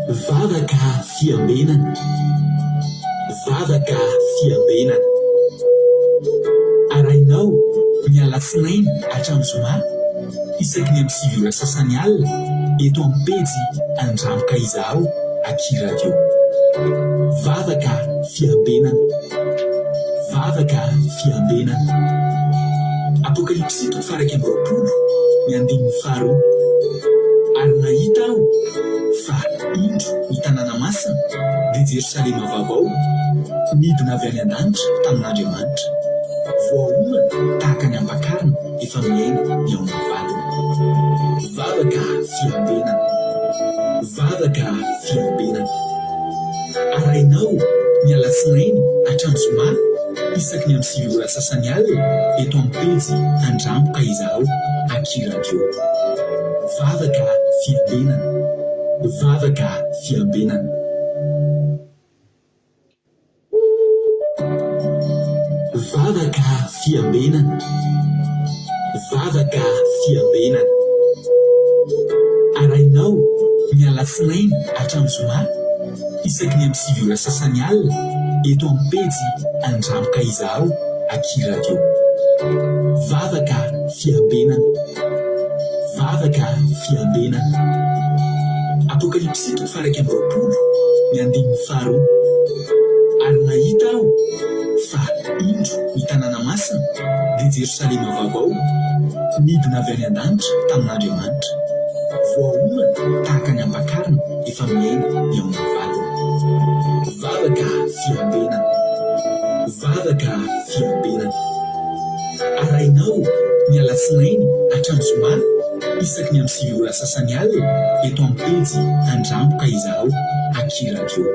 Vavaka fiambenana. Vavaka fiambenana. Arahinao ny alatsinainy hatramin'ny zoma isaky ny amin'ny 9 ora sasany alina eto amin'ny pejy Andramo ka Izahao aky Radio. Vavaka fiambenana. Vavaka fiambenana. Apokalypsy toko faha 21 ny andininy faharoa. Ary nahita aho fa indro ny tanàna masina, dia Jerosalema vaovao, nidina avy any an-danitra tamin'Andriamanitra, voaomana tahaka ny ampakarina efa mihaino ny ao amin'ny vadiny. Vavaka fiambenana. Vavaka fiambenana. Arahinao ny alatsinainy hatramin'ny zoma isaky ny amin'ny 9 ora sasany alina eto amin'ny pejy Andramo ka izahao aky radio. Vavaka fiambenana. Vavaka fiambenana. Vavaka fiambenana. Vavaka fiambenana. Arahinao ny alatsinainy hatramin'ny zoma isaky ny amin'ny 9 ora sasany alina eto amin'ny pejy Andramo ka izahao aky radio. Vavaka fiambenana. Vavaka fiambenana. Apokalypsy toko faha 21 ny andininy faharoa. Ary nahita aho fa indro ny tanàna masina, dia Jerosalema vaovao, nidina avy any an-danitra tamin'Andriamanitra, voaomana tahaka ny ampakarina efa mihaino ny ao amin'ny vadiny. Vavaka fiambenana. Vavaka fiambenana. Arahinao ny alatsinainy hatramin'ny zoma isaky ny amin'ny 9 ora sasany alina eto amin'ny pejy Andramo ka izahao aky radio.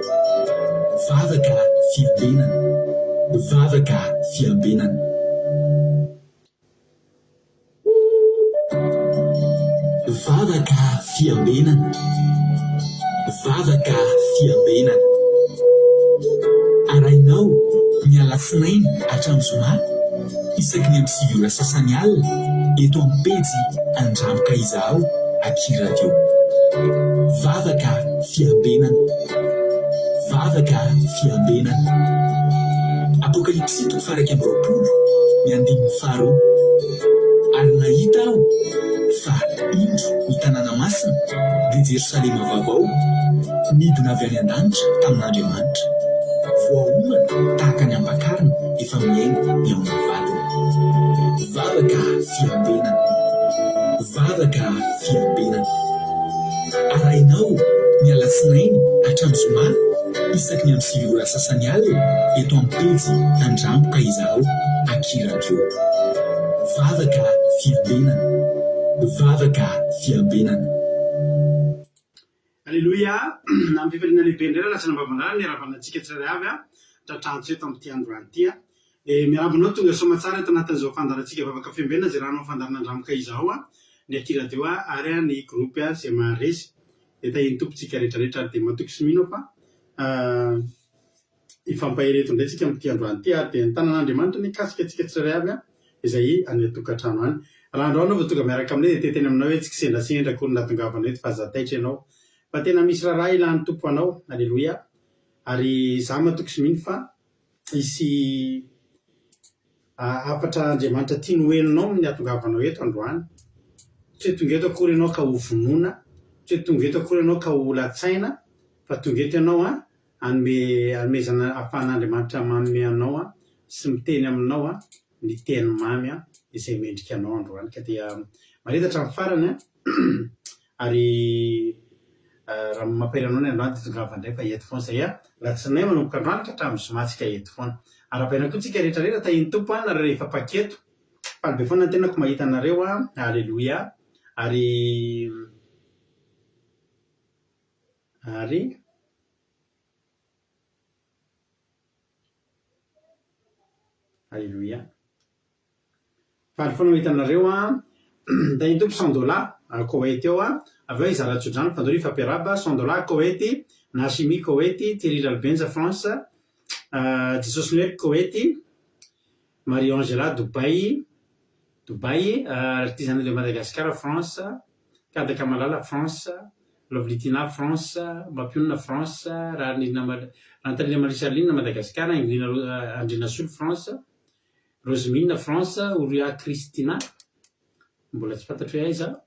Vavaka fiambenana. Vavaka fiambenana. Vavaka fiambenana. Vavaka fiambenana. Arahinao ny alatsinainy hatramin'ny zoma isaky ny amin'ny 9 ora sasany alina eto amin'ny pejy Andramo ka izahao aky radio. Vavaka fiambenana. Vavaka fiambenana. Apokalypsy toko faha 21 ny andininy faharoa. Ary nahita aho fa indro ny tanàna masina, dia Jerosalema vaovao, nidina avy any an-danitra tamin'Andriamanitra, voaomana tahaka ny ampakarina efa mihaino ny ao amin'ny vadiny. Vavaka fiambenana. Vavaka fiambenana. Arahinao ny alatsinainy hatramin'ny zoma isaky ny amin'ny 9 ora sasany alina eto amin'ny pejy Andramo ka izahao aky radio. Vavaka fiambenana. Vavaka fiambenana. Aleloia! Amin'ny fifaliana lehibe indray raha latsina am-bavandrana ny hiarahabana antsika tsirairay avy tratrantsy eto amin'ity androany ity. Dia miarahaba anao tonga soamatsara eto anatin'izao fandaharantsika vavaka fiambenana izay rahanao fandaharana Andramo ka izahao ny aty radio ary ny groupe izay maharesy. Dia tahian'ny Tompo tsika rehetra rehetra ary dia matoky sy mino aho fa hifampahery eto indray tsika amin'ity androany ity ary dia ny tanan'Andriamanitra anie hikasika antsika tsirairay avy izay any an-tokantrano any. Raha androany aho vao tonga miaraka aminay dia te hiteny aminao hoe tsy kisendrasendra akory ny nahatongavana eto fa aza taitra ianao fa tena misy raharaha ilan'ny Tompo anao. Aleloia. Ary izaho matoky sy mino fa hisy hafatra Andriamanitra tiany ho henonao amin'ny hahatongavanao eto androany. Tsy hoe tonga eto akory ianao ka ho vonoina, tsy hoe tonga eto akory ianao ka ho latsaina, fa tonga eto ianao an, hanome, hanomezana, ahafahan'Andriamanitra manome anao an, sy miteny aminao an, ny teny mamy an, izay mendrika anao androany. Ka dia mahita hatramin'ny farany an, ary raha mampahery anao ny androany dia tongava indray fa eto foana izay an, latsinainy manomboka androany ka hatramin'ny zoma tsika eto foana. Arahabaina koa tsika rehetra rehetra tahin'ny Tompo an, nareo rehefa mpaketo, faly be foana ny tenako mahita anareo an, aleloia, ary ary. Aleloia. Faly foana mahita anareo an. Tahin'ny Tompo Sandola, Koety eo an. Avy eo hizara tsodrano Fandoro hifampiarahaba, Sandola, Koety, Nashimi, Koety, Thierry Ralibenja, France, Jesosy Noely, Koety, Marie Angela, Dubaï, Dubaï, Artisanat de Madagascar, France, Kadaka Malala, France. Lovely Tina, France, Mampionona, France, Raharinirina Rantanirina Marie Charline, Madagascar, Ingrid Andrianasolo, France, Rosemine, France, Oria Christina, mbola tsy fantatro hoe aiza.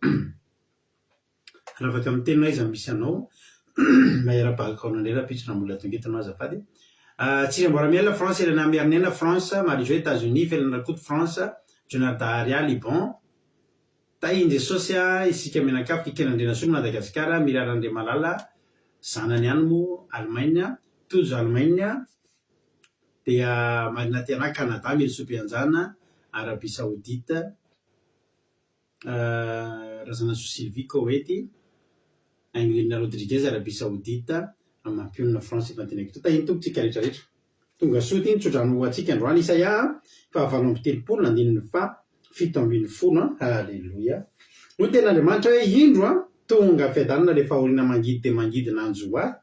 Raha afaka miteny hoe aiza no misy anao, Maherabahaka indray rahampitso raha mbola tonga eto ianao azafady. Tsiry France, Elena Miarinena, France, Marie-Jo, Etats-Unis, Felana Rakoto, France, Jonah Daharia, Liban, Tahin'i Jesosy a, isika mianakavy, Kikela Andrianasolo, Madagasikara, Mira Randriamalala, zanany ihany moa, Allemagne, Tojo, Allemagne, dia Marina Tiana, Canada, Mirisoa Beanjana, Arabie Saoudite, Razanasoa Sylvie, Koety, Angelina Rodriguez, Arabie Saoudite, Mampionona, France, efa noteneniko teo. Tahin'ny Tompo tsika rehetra rehetra. Tonga soa ity ny tsodrano ho antsika androany. Isaia faha 38 andininy faha 17 an. Haleloia. Hoy ny tenin'Andriamanitra hoe, Indro an, tonga fiadanana ilay fahoriana mangidy dia mangidy nanjo ahy,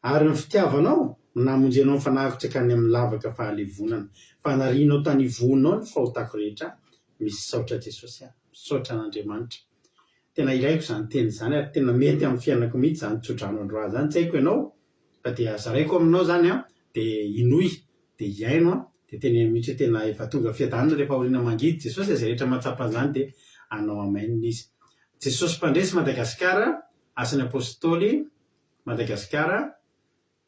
ary ny fitiavanao no namonjenao ny fanahiko tsy hankany amin'ny lavaka fahalevonana, fa narianao tany ivohonao ny fahotako rehetra. Misaotra Jesosy an. Misaotra an'Andriamanitra. Tena ilaiko izany teny izany ary tena mety amin'ny fiainako mihitsy izany tsodrano androany izany. Tsy haiko ianao fa dia zaraiko aminao izany an, dia inoy, dia hiaino an, dia teneno mihitsy hoe tena efa tonga fiadanana rehefa aoriana mangidy Jesosy e, izay rehetra mahatsapa an'izany dia hanao amen izy. Jesosy Mpandresy Madagasikara, Asan'ny Apostoly, Madagasikara,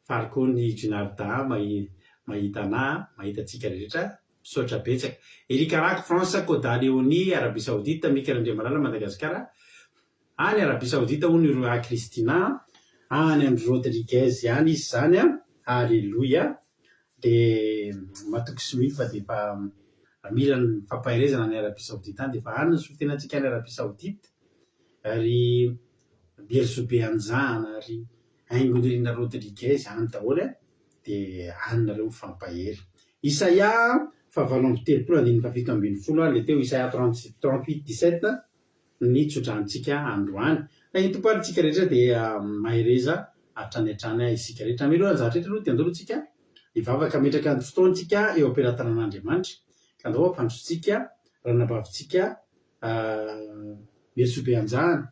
Faly koa ny Junarda mahita anah, mahita antsika rehetra. Misaotra betsaka. Eric Arako, France, Koda Léonie, Arabie Saoudite, Mika Randriamalala, Madagascar. Any Arabie Saoudite hono i Roa Christina an. Any amin'i Rodriguez ihany izy izany an. Aleloia. Dia matoky sy mino fa dia efa mila ny fampaherezana any Arabie Saoudite any dia efa any ny solontenantsika any Arabie Saoudite. Ry Berzobe Anjana, ry Haingonirina Rodriguez any daholo a, dia any nareo mifampahery. Isaia faha 38 andininy faha 17 ary le teo Isaia 38 17 ny tsodranontsika androany. Ka iny Tompo ary tsika rehetra dia mahereza hatrany hatrany isika rehetra. Mialoha ny zavatra rehetra aloha dia andao aloha tsika hivavaka hametraka ny fotoantsika eo am-pelatanan'Andriamanitra. Ka andao hampandrosotsika ranabavintsika Mirsoa Beanjahana,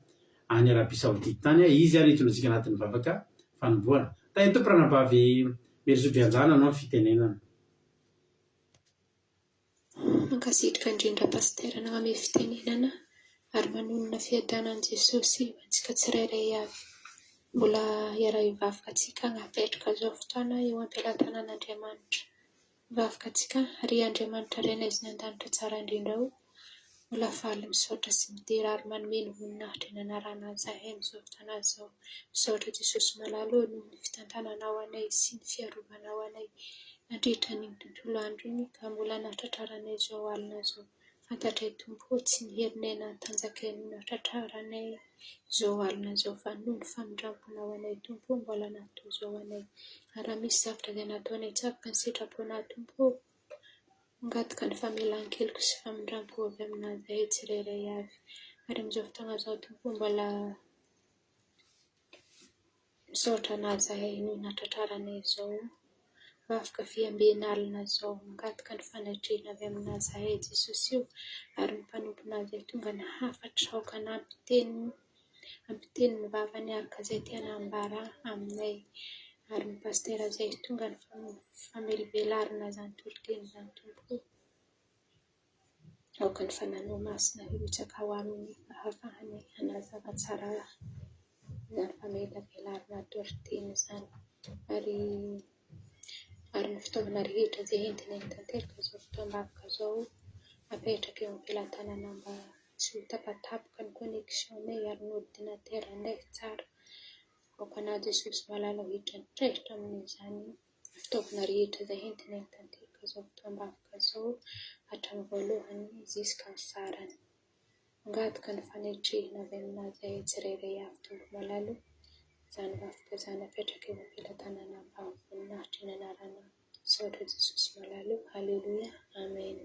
any Arabie Saoudite any, izy ary hitondra antsika anatin'ny vavaka fanombohana. Tahin'ny Tompo Ranabavy Mirsoa Beanjahana anao ny fitenenana. Mankasitraka indrindra Pasitera nanome fitenenana ary manonona fiadanan'i Jesosy ho antsika tsirairay avy. Mbola hiara-hivavaka antsika hagnapetraka izao fotoana eo am-pelatanan'Andriamanitra. Mivavaka antsika, ry Andriamanitra Rainay izay any an-danitra tsara indrindra ô, mbola faly misaotra sy midera ary manome ny voninahitra ny anaranao izahay amin'izao fotoana izao. Misaotra Jesosy malala ô noho ny fitantananao anay sy ny fiarovanao anay nandritra an'iny tontolo andro iny ka mbola nahatratraranay izao alina izao. Fantatray Tompo ô tsy ny herinay na ny tanjakay no nahatratraranay izao alina izao fa noho ny famindramponao anay Tompo ô mbola nahatoa izao anay. Ary raha misy zavatra izay nataonay tsy afaka ny sitraponao Tompo ô, mangataka ny famelan-keloka sy famindrampo avy aminao izahay tsirairay avy. Ary amin'izao fotoana izao Tompo ô mbola Misaotra anà zahay noho nahatratraranay izao vavaka fiamben'alina izao. Mangataka ny fanatrehana avy aminà zahay Jesosy o, ary ny mpanomponà izay tonga ny hafatra aoka nampiteny hampiteny ny vavany araka izay tiana hambara aminay, ary ny pasitera izay tonga ny famelibelharina izany toriteny izany Tompo o. Aoka ny Fanahinao Masina hirotsaka ao aminy mba hahafahany hanazava tsara izany famelabelarana toriteny izany ary ary ny fitaovana rehetra izay entiny hanatanteraka izao fotoam-bavaka izao apetraka eo am-pelatanana mba tsy ho tapatapaka ny connexion-nay ary ny ordinateur-nay tsara. Aoka anà Jesosy malala ho hitrahitrahitra amin'izany. Fitaovana rehetra izay entina hanatanteraka izao fotoam-bavaka izao hatramin'ny voalohany ziska ny farany. Mangataka ny fanetrehana avy aminà izahay tsirairay avy Tompo malala o! Izany vavaka izany apetraka eo am-pelatanana mba ho voninahitry ny anaranao. Misaotra Jesosy malala o! Aleloia! Amen.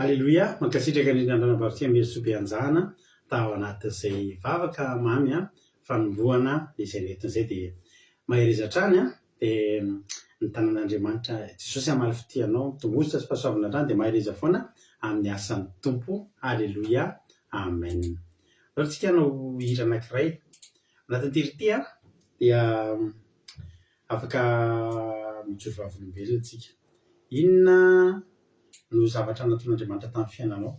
Aleloia! Mankasitraka indrindra Andranabavy Miarisoa Beanjahana tao anatin'izay vavaka mamy an, fanombohana izay nentiny izay dia mahereza hatrany an, dia ny tanan'Andriamanitra Jesosy hamaly fitia anao, mitombosa sy fahasoavana hatrany dia mahereza foana amin'ny asan'ny Tompo. Aleloia! Amen. Aleo tsika hanao hira anankiray. Anatin'ity hira ity an, dia afaka mijoro vavolombelona tsika. Inona no zavatra nataon'Andriamanitra tamin'ny fiainanao?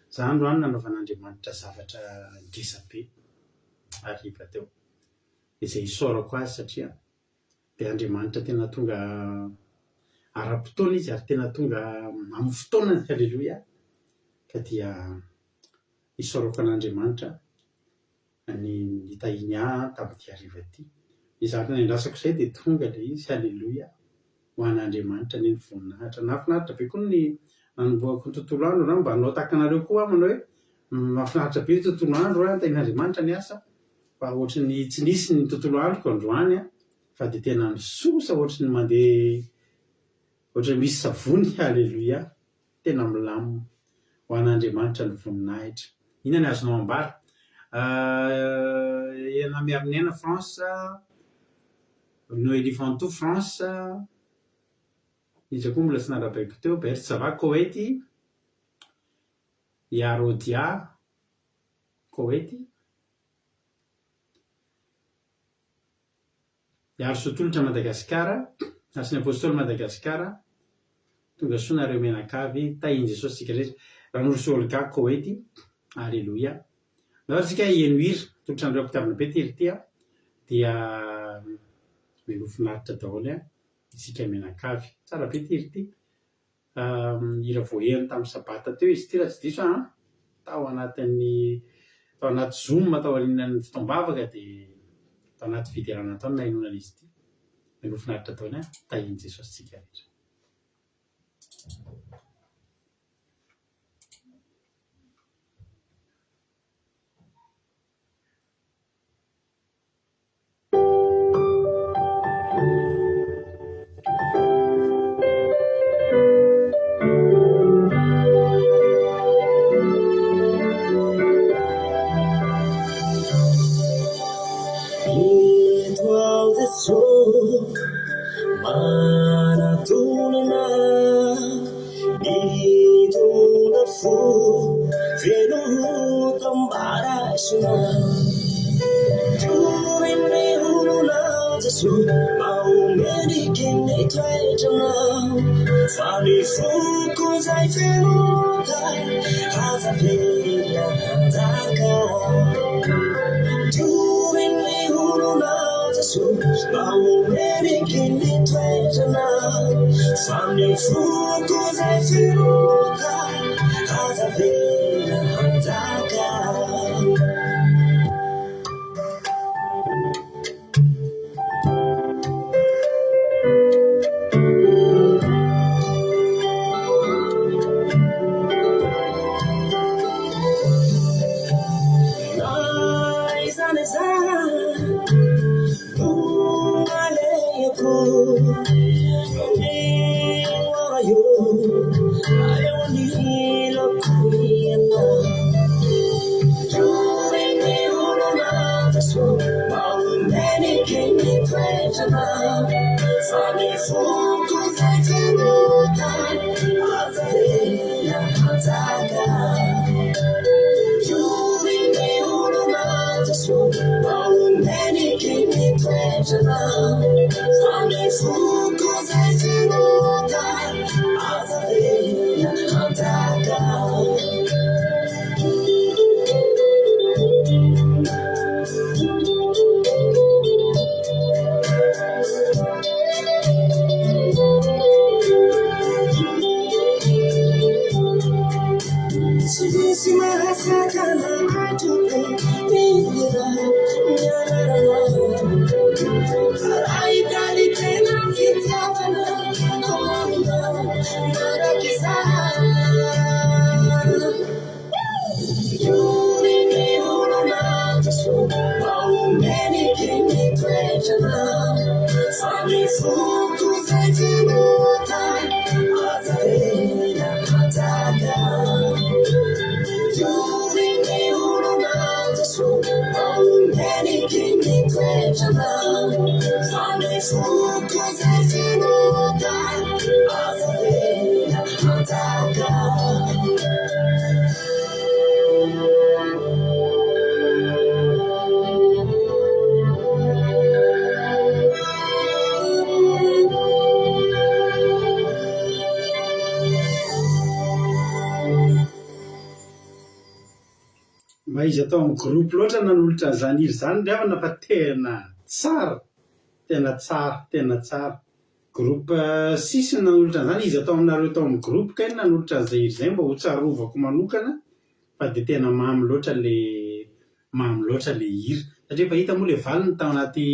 Za androany nanaovan'Andriamanitra zavatra ngeza be hariva teo. Izay isaorako azy satria dia Andriamanitra tena tonga ara-potoana izy ary tena tonga amin'ny fotoanany, aleloia, ka dia isaorako an'Andriamanitra ny nitahiany ahy tamin'ity hariva ity. Ny zavatra niandrasako izay dia tonga ilay izy, aleloia, ho an'Andriamanitra anie ny voninahitra. Nahafinaritra be koa ny nanombohako ny tontolo andro, na mba hanao tahaka anareo koa aho manao hoe mahafinaritra be ny tontolo andro an, tahian'Andriamanitra ny asa. Fa ohatry ny tsy nisy ny tontolo androko androany an, fa dia tena misosa ohatry ny mandeha ohatry ny misy savony, Aleloia, tena milamina. Ho an'Andriamanitra ny voninahitra. Inona ny azonao ambara? Elena Miarinena, France, Noelie Fantou, France, iza koa mbola tsy narabaiko teo, Berthe ça va, Koety, Yarodia, Koety. Hiaro Tolotra Madagasikara, Hasin'ny Apostoly Madagasikara, Tonga soa nareo mianakavy, tahin'i Jesosy tsika rehetra, Ranorosoa Olga, Koety, Aleloia. Ndao ary tsika hiheno hira, atolotra anareo am-pitiavana be ity hira ity an, dia mialoha finaritra daholo an, isika mianakavy. Tsara be ity hira ity. Hira voaheno tamin'ny sabata teo izy ity raha tsy diso aho an! Tao anatin'ny tao anaty zoom tao aorianan'ny fotoam-bavaka dia tao anaty fiderana tao no nahenoana an'izy ity. Mialoha finaritra daholo an! Tahian'i Jesosy antsika rehetra. Eto aho Jesoa manatona anao Mitondra fo feno ota mba raisinao Toy ny olona Jesoa mba ho mendriky ny toetranao Fa ny foko izay feno ota aza avela hanjaka Toy ny olona Jesoa mba ho mendriky ny toetranao Fa ny foko izay feno ota aza avela hanjaka. Na aiza na aiza no alehako, mino aho eo anilako ianao. Toy ny olona Jesoa mba omeniky ny toetranao. Fa ny foko izay feno ota aza avela hanjaka. Toy ny olona Jesoa mba omeniky ny toetranao. Fa ny foko izay feno ota aza avela hanjaka. Tsy misy mahasakana ahy Tompo Mihira ny anaranao Fa raha hita ny tena fitiavana Ao aminao mandrakizay Toy ny olona Jesoa Mba omeniky ny toetranao Fa ny foko izay feno ota Aza avela hanjaka Toy ny olona Jesoa Mba omeniky ny toetranao Fa ny foko izay feno ota Aza avela hanjaka. Mba iza tao amin'ny groupe loatra nanolotra an'izany hira izany ry havana fa tena tsara, tena tsara, tena tsara. Groupe six no nanolotra an'izany, iza tao aminareo tao amin'ny groupe kay no nanolotra an'izay hira izay mba ho tsarovako manokana fa dia tena mamy loatra le mamy loatra le hira. Satria efa hita moa le valiny tao anaty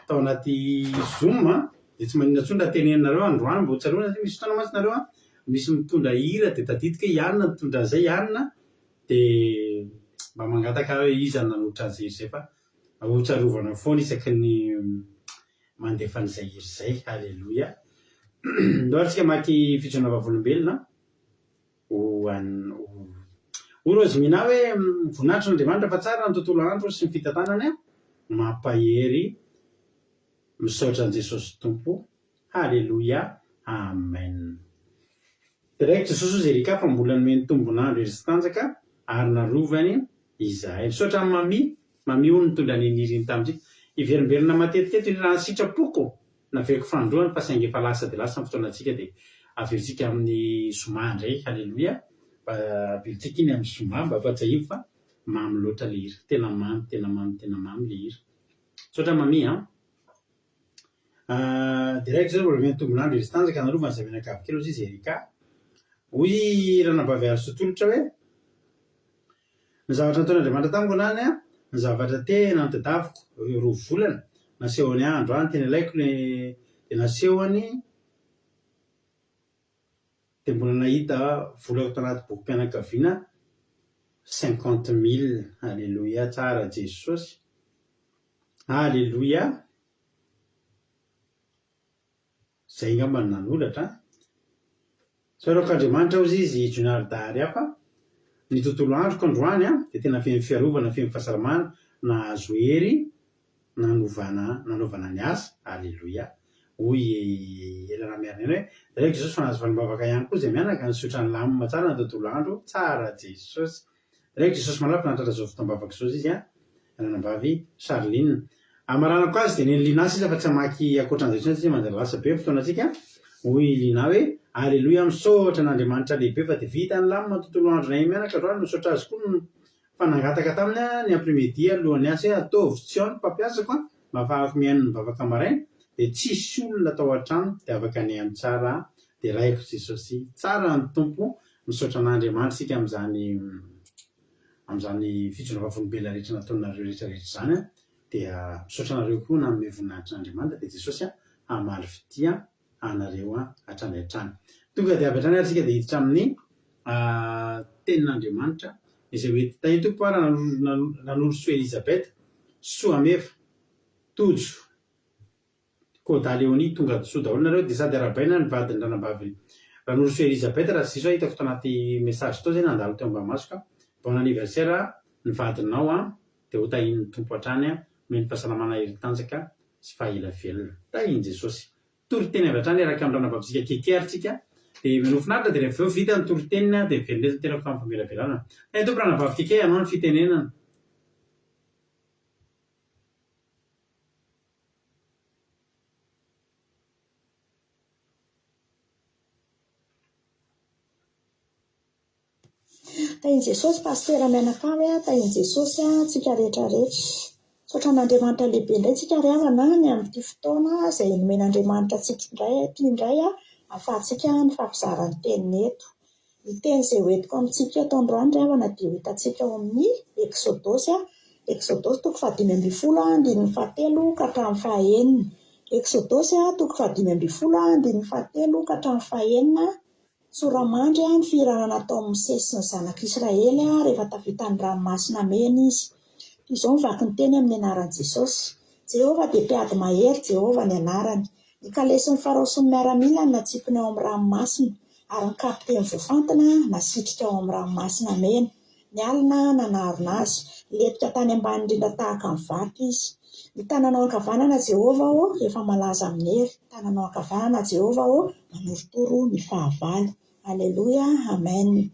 tao anaty zoom an, dia tsy maninona intsony raha teneninareo androany mba ho tsarovana satria misy fotoana mantsy nareo an, misy mitondra hira dia tadidiko hoe i anona nitondra an'izay, i anona Dia mba mangataka aho hoe iza no nanolotra an'izay hira izay fa ho tsarovana foana isaky ny mandefa an'izay hira izay. Aleloia. Ndao ary tsika hamaky fijoroana vavolombelona ho an ho Rosemina hoe voninahitry Andriamanitra fa tsara ny tontolo andro sy ny fitantanany mampahery misaotra an'i Jesosy Tompo. Haleloia Amen. Direct Jesosy hozy Erika fa mbola nomeny tombon'andro hery sy tanjaka ary narovany izahay. Misaotra an'i Mamy, Mamy hono nitondra an'iny hira iny tamintsika. Hiverimberina matetika eto iny raha ny sitrapoko naveriko fanindroany fa saingy efa lasa dia lasa ny fotoanantsika dia averintsika amin'ny zoma indray. Haleloia. Mba averintsika iny amin'ny zoma mba ampatsiahivo fa mamy loatra le hira. Tena mamy, tena mamy, tena mamy le hira. Misaotra Mamy a. Direct zao mbola omena tombon'andro izy tanjaka narovany izay mianakavy kely hozy izy Erika. Hoy ranabavy Harisoa Tolotra hoe, Ny zavatra nataon'Andriamanitra tamiko androany an, ny zavatra tena notadiaviko roa volana, nasehony ahy androany, tena ilaiko le dia nasehony dia mbola nahita vola tao anaty bokim-pianakaviana cinquante mille. Aleloia, tsara Jesosy. Aleloia. Zay angamba no nanoratra an. Tsaroako Andriamanitra hozy izy Junior Dahary hafa, ny tontolo androko androany an, dia tena feno fiarovana, feno fahasalamana, nahazo hery nanovana nanaovana ny asa, Aleloia. Hoy i Ela Ramiarinena hoe, Reko Jesosy fa nahazo valim-bavaka ihany koa izay mianaka, nizotra nilamina tsara ny tontolo andro, tsara Jesosy. Reko Jesosy malala fa nahatratra izao fotoam-bavaka izao izy an, ranabavy Charline. Hamaranako azy dia nen'i Lina sisa fa tsy hamaky ankoatran'izay intsony satria manjary lasa be ny fotoanantsika. Hoy i Lina hoe, Aleloia, misaotra an'Andriamanitra lehibe fa dia vita nilamina ny tontolo andronay mianaka androany, misaotra azy koa ny fa nangataka taminy aho ny après midi alohan'ny asa hoe ataovy tsy ao ny mpampiasako an, mba ahafahako mihaino ny vavaka maraina, dia tsisy olona tao an-trano dia afaka nihaino tsara aho, dia raiko Jesosy, tsara ny Tompo Misaotra an'Andriamanitra isika amin'izany amin'izany fijoroana vavolombelona rehetra nataonareo rehetra rehetra izany an, dia misaotra anareo koa nanome voninahitra an'Andriamanitra dia Jesosy an hamaly fitia anareo hatrany hatrany. Tonga dia avy hatrany ary isika dia hiditra amin'ny tenin'Andriamanitra izay ho enti-tahin'ny Tompo ary Ranorosoa Elizabeth Soameva Tojo. Koda Léonie tonga soa daholo nareo dia sady arahabaina ny vadin'i ranabavy Ranorosoa Elisabeth raha tsy diso aho hitako tanaty message tao zay nandalo teo ambany masoko a! Bon anniversaire ny vadinao a! dia ho tahian'ny Tompo hatrany a! omeny fahasalamana hery tanjaka sy fahela velona. Tahian'i Jesosy. Toriteny avy hatrany araka amin'ny ranabavitsika Keke ary tsika dia minoa finaritra dia rehefa avy eo vita ny toriteniny dia miverina eto ny tenako tamin'ny famelabelarana. Tahian'ny Tompo ranabavy Keke anao ny fitenenana. Tahin'i Jesosy Pasitera mianakavy a, tahin'i Jesosy a, tsika rehetra rehetra. Misaotra an'Andriamanitra lehibe indray tsika ry havana ny amin'ity fotoana izay nomen'Andriamanitra antsika indray ity indray a, ahafahantsika mifampizara ny teniny eto. Ny teny izay hoentiko amintsika eto androany ry havana dia ho hitantsika ao amin'ny Eksodosy, Eksodosy toko fahadimy ambin'ny folo andininy fahatelo ka hatramin'ny fahaenina. Eksodosy toko fahadimy ambin'ny folo andininy fahatelo ka hatramin'ny fahaenina, Tsoramandry ny fihirana nataon'i Mosesy sy ny zanak'Israely rehefa tafita ny Ranomasina Mena izy. Toy izao ny vakin-teny amin'ny anaran'i Jesosy, Jehovah dia mpiady mahery, Jehovah ny anarany. Ny kalesin'i Farao sy ny miaramilany natsipiny ao amin'ny ranomasina, ary ny kapiteny voafantina nasitrika ao amin'ny Ranomasina Mena. Ny alina nanarona azy. Nilentika tany ambany indrindra tahaka ny vato izy. Ny tananao ankavanana, Jehovah ô, efa malaza amin'ny hery. Ny tananao ankavanana, Jehovah ô, manorotoro ny fahavalo. Aleloia, Amen.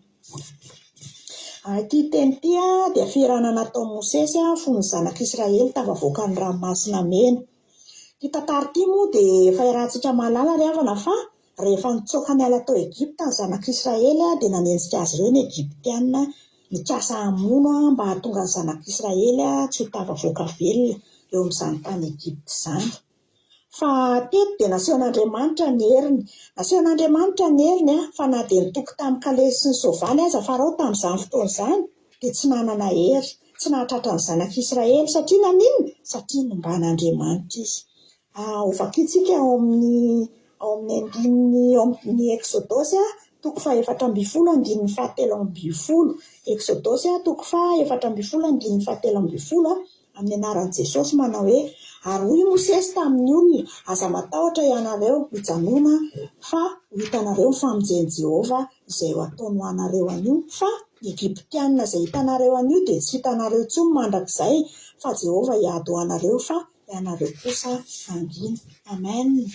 Ity teny ity dia fihirana nataon'i Mosesy fony ny zanak'Israely tafavoaka ny Ranomasina Mena. Ity tantara ity moa dia efa iarahantsika mahalala ry havana fa rehefa nitsoaka niala tao Egypta ny zanak'Israely dia nanenjika azy ireo ny Egyptiana. Nikasa hamono mba hahatonga ny zanak'Israely tsy ho tafavoaka velona eo amin'izany tany Egypta izany. Fa teto dia nasehon'Andriamanitra ny heriny. Nasehon'Andriamanitra ny heriny fa na dia nitoky tamin'ny kalesy sy ny soavaly aza Farao tamin'izany fotoana izany dia tsy nanana hery, tsy nahatratra ny zanak'Israely. Satria naninona? Satria nomban'Andriamanitra izy. Hovakintsika ao amin'ny ao amin'ny andininy ao amin'ny Eksodosy toko fahaefatra ambinifolo andininy fahatelo ambinifolo. Eksodosy toko fahaefatra ambinifolo andininy fahatelo ambinifolo. Amin'ny anaran'i Jesosy manao hoe, Ary hoy Mosesy tamin'ny olona, Aza matahotra ianareo, mijanòna, fa ho hitanareo ny famonjen'i Jehovah izay ho ataony ho anareo anio, fa ny Egyptiana izay hitanareo anio dia tsy hitanareo intsony mandrakizay, fa Jehovah hiady ho anareo, fa ianareo kosa hangina. Amen.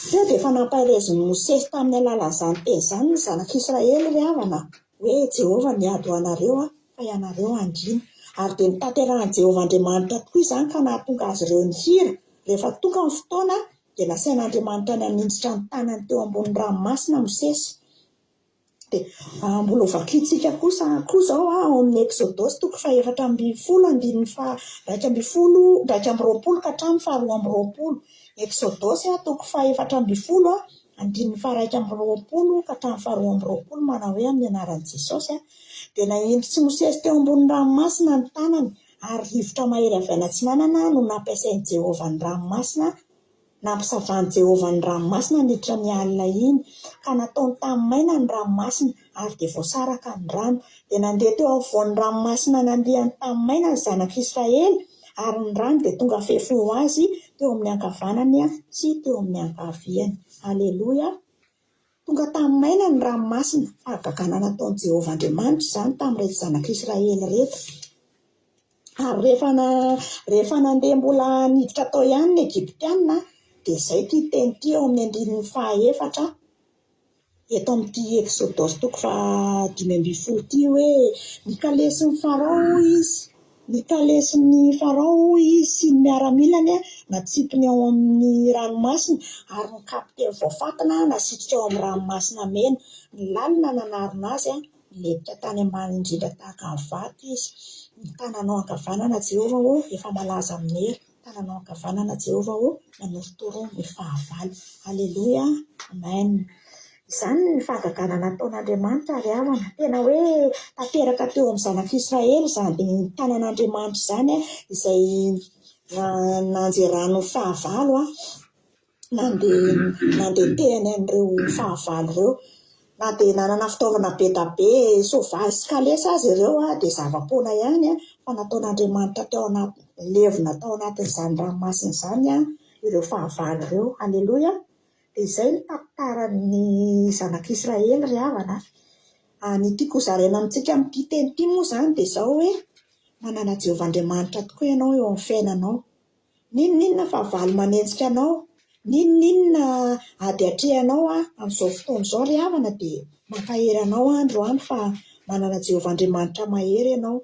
Teo dia efa nampaherezin'i Mosesy tamin'ny alalan'izany teny izany ny zanak'Israely ry havana, hoe Jehovah miady ho anareo, fa ianareo hangina. Ary dia notanterahin'i Jehovah Andriamanitra tokoa izany ka nahatonga azy ireo nihira. Rehefa tonga ny fotoana, dia nasain'Andriamanitra naninjitra ny tanany teo ambonin'ny ranomasina Mosesy. Dia mbola hovakintsika kosa koa izao ao amin'ny Eksodosy toko fahefatra ambinifolo andininy faha-iraika ambinifolo, 21 ka hatramin'ny faharoa amby roapolo. Eksodosy toko fahefatra ambinifolo andininy faha-21 ka hatramin'ny faharoa amby roapolo manao hoe amin'ny anaran'i Jesosy dia nahindrits'i Mosesy teo ambonin'ny ranomasina ny tanany ary rivotra mahery avy any atsinanana no nampiasain'i Jehovah ny ranomasina Nampisavan'i Jehovah ny ranomasina niditra ny alina iny, ka nataony tamin'ny maina ny ranomasina, ary dia voasaraka ny rano. Dia nandeha teo afovoan'ny ranomasina nandiany tamin'ny maina ny zanak'Israely, ary ny rano dia tonga fefy ho azy teo amin'ny ankavanany sy teo amin'ny ankaviany. Aleloia! Tonga tamin'ny maina ny ranomasina. Fahagagana nataon'i Jehovah Andriamanitra izany tamin'ireto zanak'Israely ireto. Ary rehefa rehefa nandeha mbola niditra tao ihany ny Egyptiana, dia izay ity teny ity ao amin'ny andininy fahaefatra eto amin'ity Eksodosy toko fahadimy ambinifolo ity hoe, Ny kalesin'i Farao, hoy izy, ny kalesin'i Farao, hoy izy, sy ny miaramilany natsipiny ao amin'ny ranomasina, ary ny kapiteny voafantina nasitrika ao amin'ny ranomasina mena. Ny lalina nanarona azy Nilentika tany ambany indrindra tahaka ny vato izy. Ny tananao ankavanana, Jehovah ô, efa malaza amin'ny hery. Ny tananao ankavanana, Jehovah ô, manorotoro ny fahavalo. Aleloia! Amen! Izany ny fahagagana nataon'Andriamanitra ry havana. Tena hoe tanteraka teo amin'ny zanak'Israely izany tanan'Andriamanitra izany, izay nanjerany ny fahavalo. Nandeha nandetehany an'ireo fahavalo ireo. Na dia nanana fitaovana be dia be, soavaly sy kalesy aza ireo dia zava-poana ihany fa nataon'Andriamanitra tao anaty, levona tao anatin'izany ranomasina izany ireo fahavalo ireo. Aleloia! Dia izay ny tantaran'ny zanak'Israely ry havana a. Ny tiako hozaraina amintsika amin'ity teny ity moa izany dia izao hoe, manana Jehovah Andriamanitra tokoa ianao eo amin'ny fiainanao. N'inon'inona fahavalo manenjika anao, n'inon'inona ady atrehanao amin'izao fotoana izao ry havana dia mankahery anao aho androany fa manana Jehovah Andriamanitra mahery ianao.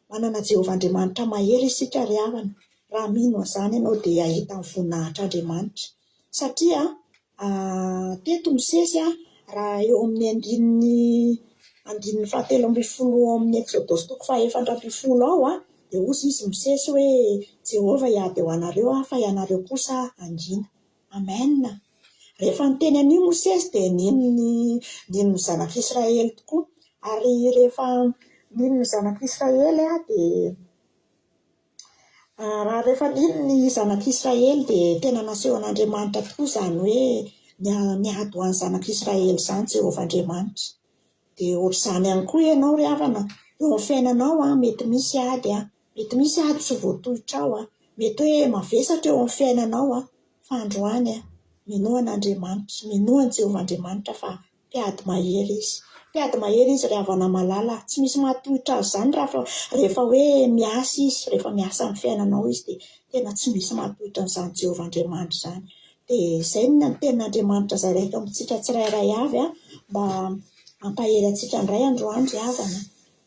Manana Jehovah Andriamanitra mahery isika ry havana. Raha mino an'izany ianao dia hahita ny voninahitr'Andriamanitra. Satria teto Mosesy raha eo amin'ny andininy andininy fahatelo ambinifolo ao amin'ny Eksodosy toko fahaefatra ambinifolo ao dia hozy izy Mosesy hoe Jehovah hiady ho anareo fa ianareo kosa hangina. Amen. Rehefa niteny an'io Mosesy dia nino ny nino ny zanak'Israely tokoa. Ary rehefa nino ny zanak'Israely dia Raha rehefa nino ny zanak'Israely dia tena nasehon'Andriamanitra tokoa izany hoe miady ho an'ny zanak'Israely izany Jehovah Andriamanitra. Dia ohatr'izany ihany koa ianao ry havana, eo amin'ny fiainanao mety misy ady, mety misy ady tsy voatohitrao, mety hoe mavesatra eo amin'ny fiainanao, fa androany minoa an'Andriamanitra, minoa an'i Jehovah Andriamanitra fa Mpiady mahery izy. Mpiady mahery izy ry havana malala. Tsy misy mahatohitra azy izany raha fa rehefa hoe miasa izy, rehefa miasa amin'ny fiainanao izy dia tena tsy misy mahatohitra an'izany Jehovah Andriamanitra izany. Dia izay no tenin'Andriamanitra zaraiko amintsika tsirairay avy mba hampahery antsika indray androany ry havana.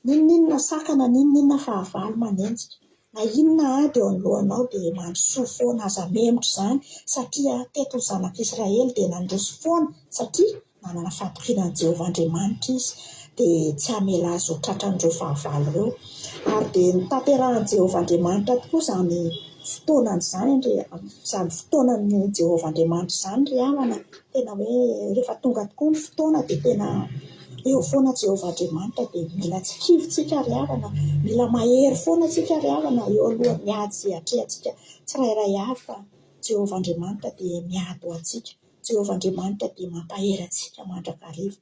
N'inon'inona sakana, n'inon'inona fahavalo manenjika, na inona ady eo anoloanao dia mandrosoa foana, aza mihemotra izany satria teto ny zanak'Israely dia nandroso foana satria nanana fahatokiana an'i Jehovah Andriamanitra izy. dia tsy hamela azy ho tratran'ireo fahavalo ireo. Ary dia notanterahin'i Jehovah Andriamanitra tokoa izany fotoanany izany, izany fotoanan'i Jehovah Andriamanitra izany ry havana. Tena hoe rehefa tonga tokoa ny fotoana dia tena eo foana Jehovah Andriamanitra dia mila tsy kivy tsika ry havana, mila mahery foana tsika ry havana eo alohan'ny ady izay atrehantsika tsirairay avy fa Jehovah Andriamanitra dia miady ho antsika, Jehovah Andriamanitra dia mampahery antsika mandrakariva.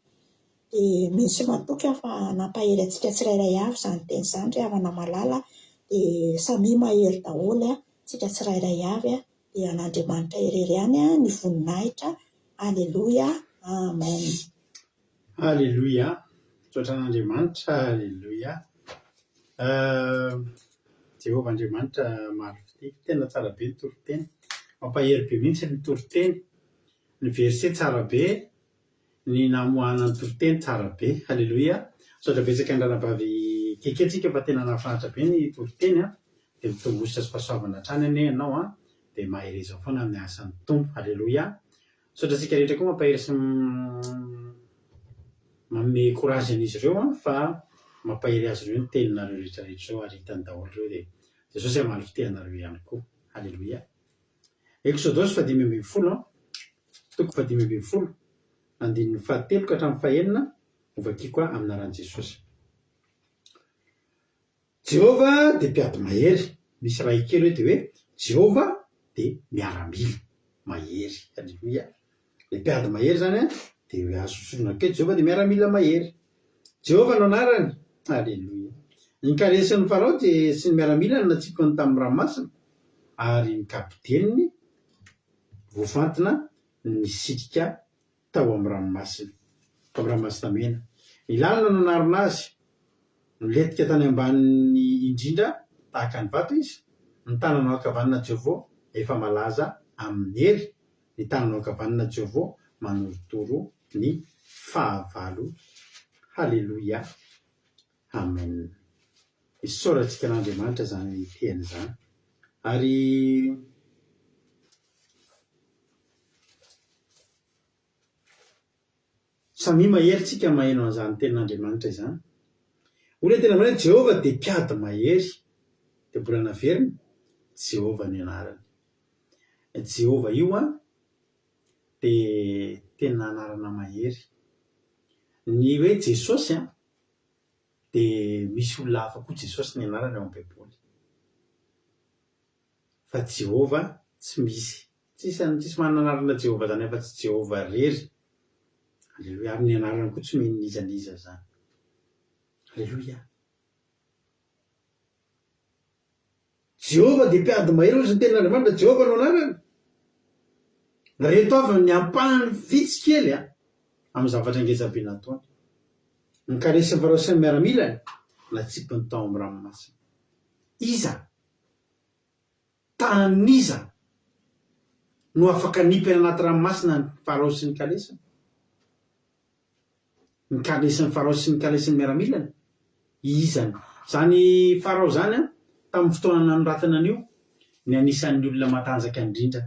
Dia mino sy matoky aho fa nampahery antsika tsirairay avy izany teny izany ry havana malala dia samia mahery daholo tsika tsirairay avy dia an'Andriamanitra irery ihany ny voninahitra Aleloia Amen. Aleloia Misaotra an'Andriamanitra Aleloia Jehovah Andriamanitra maro fitia Tena tsara be ny toriteny Mampahery be mihitsy ny toriteny Ny verset tsara be Ny namoahana ny toriteny tsara be. Haleloia. Misaotra betsaka ny ranabavy Keke tsika fa tena nahafinaritra be ny toriteny a. Dia mitombo isa sy fahasoavana hatrany anie ianao a. Dia mahereza foana amin'ny asan'ny Tompo. Haleloia. Misaotra antsika rehetra koa mampahery sy manome courage an'izy ireo a fa mampahery azy ireo ny teninareo rehetra rehetra ireo ary hitany daholo ireo dia Jesosy hamaly fitia anareo ihany koa. Haleloia. Eksodosy fahadimy ambin'ny folo, toko fahadimy ambin'ny folo, andininy fahatelo ka hatramin'ny fahenina, hovakiko amin'ny anaran'i Jesosy. Jehovah dia mpiady mahery. Misy ray kely hoe dia hoe Jehovah dia miaramila mahery. Aleloia. Ilay mpiady mahery izany an, dia azo soloina koa hoe Jehovah dia miaramila mahery. Jehovah no anarany. Aleloia. Ny kalesin'i Farao dia sy ny miaramilany natsipiny tamin'ny ranomasina, ary ny kapiteniny voafantina nisitrika tao amin'ny ranomasina, tao amin'ny Ranomasina Mena. Ny lalina no nanarona azy. Nilentika tany ambaniny indrindra tahaka ny vato izy. Ny tananao ankavanana Jehovah efa malaza amin'ny hery. Ny tananao ankavanana Jehovah manorotoro ny fahavalo. Haleloia. Amen. Isaorantsika an'Andriamanitra izany teny izany. Ary samia mahery tsika maheno an'izany tenin'Andriamanitra izany. Hoy ilay teny ambony hoe Jehovah dia mpiady mahery. Dia mbola naverina, Jehovah ny anarany. Jehovah io an, dia tena anarana mahery. Ny hoe Jesosy an, dia misy olona hafa koa Jesosy ny anarany ao amin'ny Baiboly. Fa Jehovah tsy misy. Tsisy an, tsisy manana anarana Jehovah zany afa-tsy Jehovah irery. Aleloia. Ary ny anarany koa tsy omeny n'iza n'iza zany. Aleloia. Jehovah dia mpiady mahery hoy izy ny tenin'Andriamanitra, Jehovah no anarany. Ireto avy ny ampahany vitsy kely amin'ny zavatra ngeza be nataony. Ny kalesin'i Farao sy ny miaramilany natsipiny tao amin'ny ranomasina. Iza, tanin'iza no afaka nipy any anaty ranomasina ny Farao sy ny kalesiny? Ny kalesin'i Farao sy ny kalesin'ny miaramilany? Iza no. Izany Farao izany an, tamin'ny fotoana nanoratana an'io, ny anisan'ny olona matanjaka indrindra.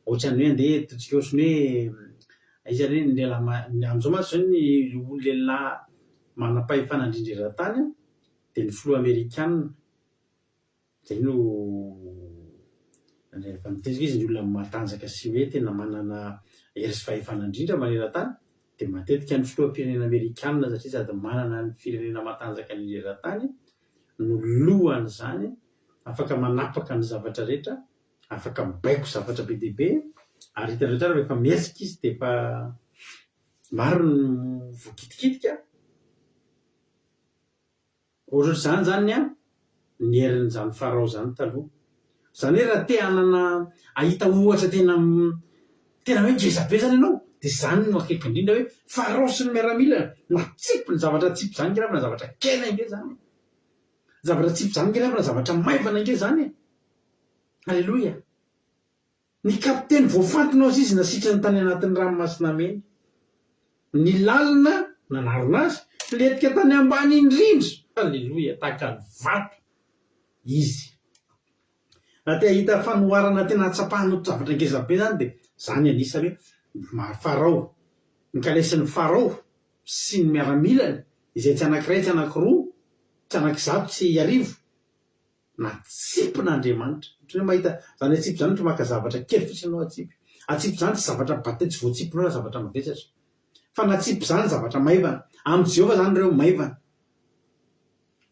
Ohatran'ny hoe andeha ataontsika ohatran'ny hoe iza re ny lehilahy ma-, amin'izao mantsy izao ny lehilahy manam-pahefana indrindra eran-tany an, dia ny filoha amerikana. Izay no rehefa mitezaka izy ny olona matanjaka sy hoe tena manana hery sy fahefana indrindra maneran-tany dia matetika ny filoham-pirenena amerikana satria sady manana ny firenena matanjaka indrindra eran-tany no lohan'izany, afaka manapaka ny zavatra rehetra, afaka mibaiko zavatra be dia be ary hitanareo tsara rehefa mihetsika izy dia efa maro ny voakitikitika. Ohatrohatr'izany izany an, ny herin'izany Farao izany taloha. Izany hoe raha te hanana, hahita ohatra tena tena hoe ngeza be izany ianao, dia izany no akaiky indrindra hoe Farao sy ny miaramilany, natsipy ny zavatra atsipy izany ange na zavatra kely ange izany e. Zavatra atsipy izany ange na zavatra maivana ange izany e. Aleloia. Ny kapiteny voafantina hozy izy nasitrany tany anatin'ny ranomasina mena. Ny lalina nanarona azy, nilentika tany ambany indrindra, haleloia, tahaka ny vato izy. Raha te hahita fanoharana tena hahatsapana zavatra ngeza be izany dia izany anisany hoe Farao, ny kalesin'i Farao sy ny miaramilany. Izay tsy anankiray, tsy anankiroa, tsy anankizato, tsy arivo, Natsipin'Andriamanitra. Ohatran'ny hoe mahita izany atsipy izany ohatra maka zavatra kely fotsiny ianao atsipy. Atsipy izany tsy zavatra bata tsy voatsipinao na zavatra mavesatra. Fa natsipy izany zavatra maivana. Amin'i Jehovah izany ireo maivana.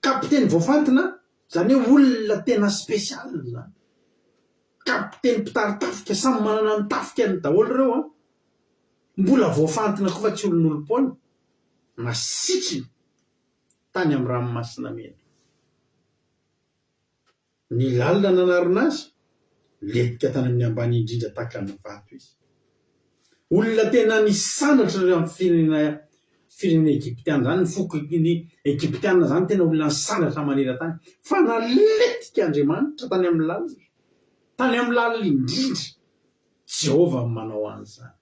Kapiteny voafantina, izany hoe olona tena spécial izany. Kapiteny mpitari-tafika, samy manana ny tafikany daholo ireo an. Mbola voafantina koa fa tsy olon'olom-poana. Nasitriny. tany amin'ny Ranomasina Mena. Ny lalina nanarona azy, lentika tany amin'ny ambany indrindra tahaka ny vato izy. Olona tena nisandratra ireo amin'ny firenena firenena egyptiana izany, ny foko ny egyptiana izany tena olona nisandratra maneran-tany. Fa nalentika Andriamanitra tany amin'ny lalina, tany amin'ny lalina indrindra. Jehovah no manao an'izany.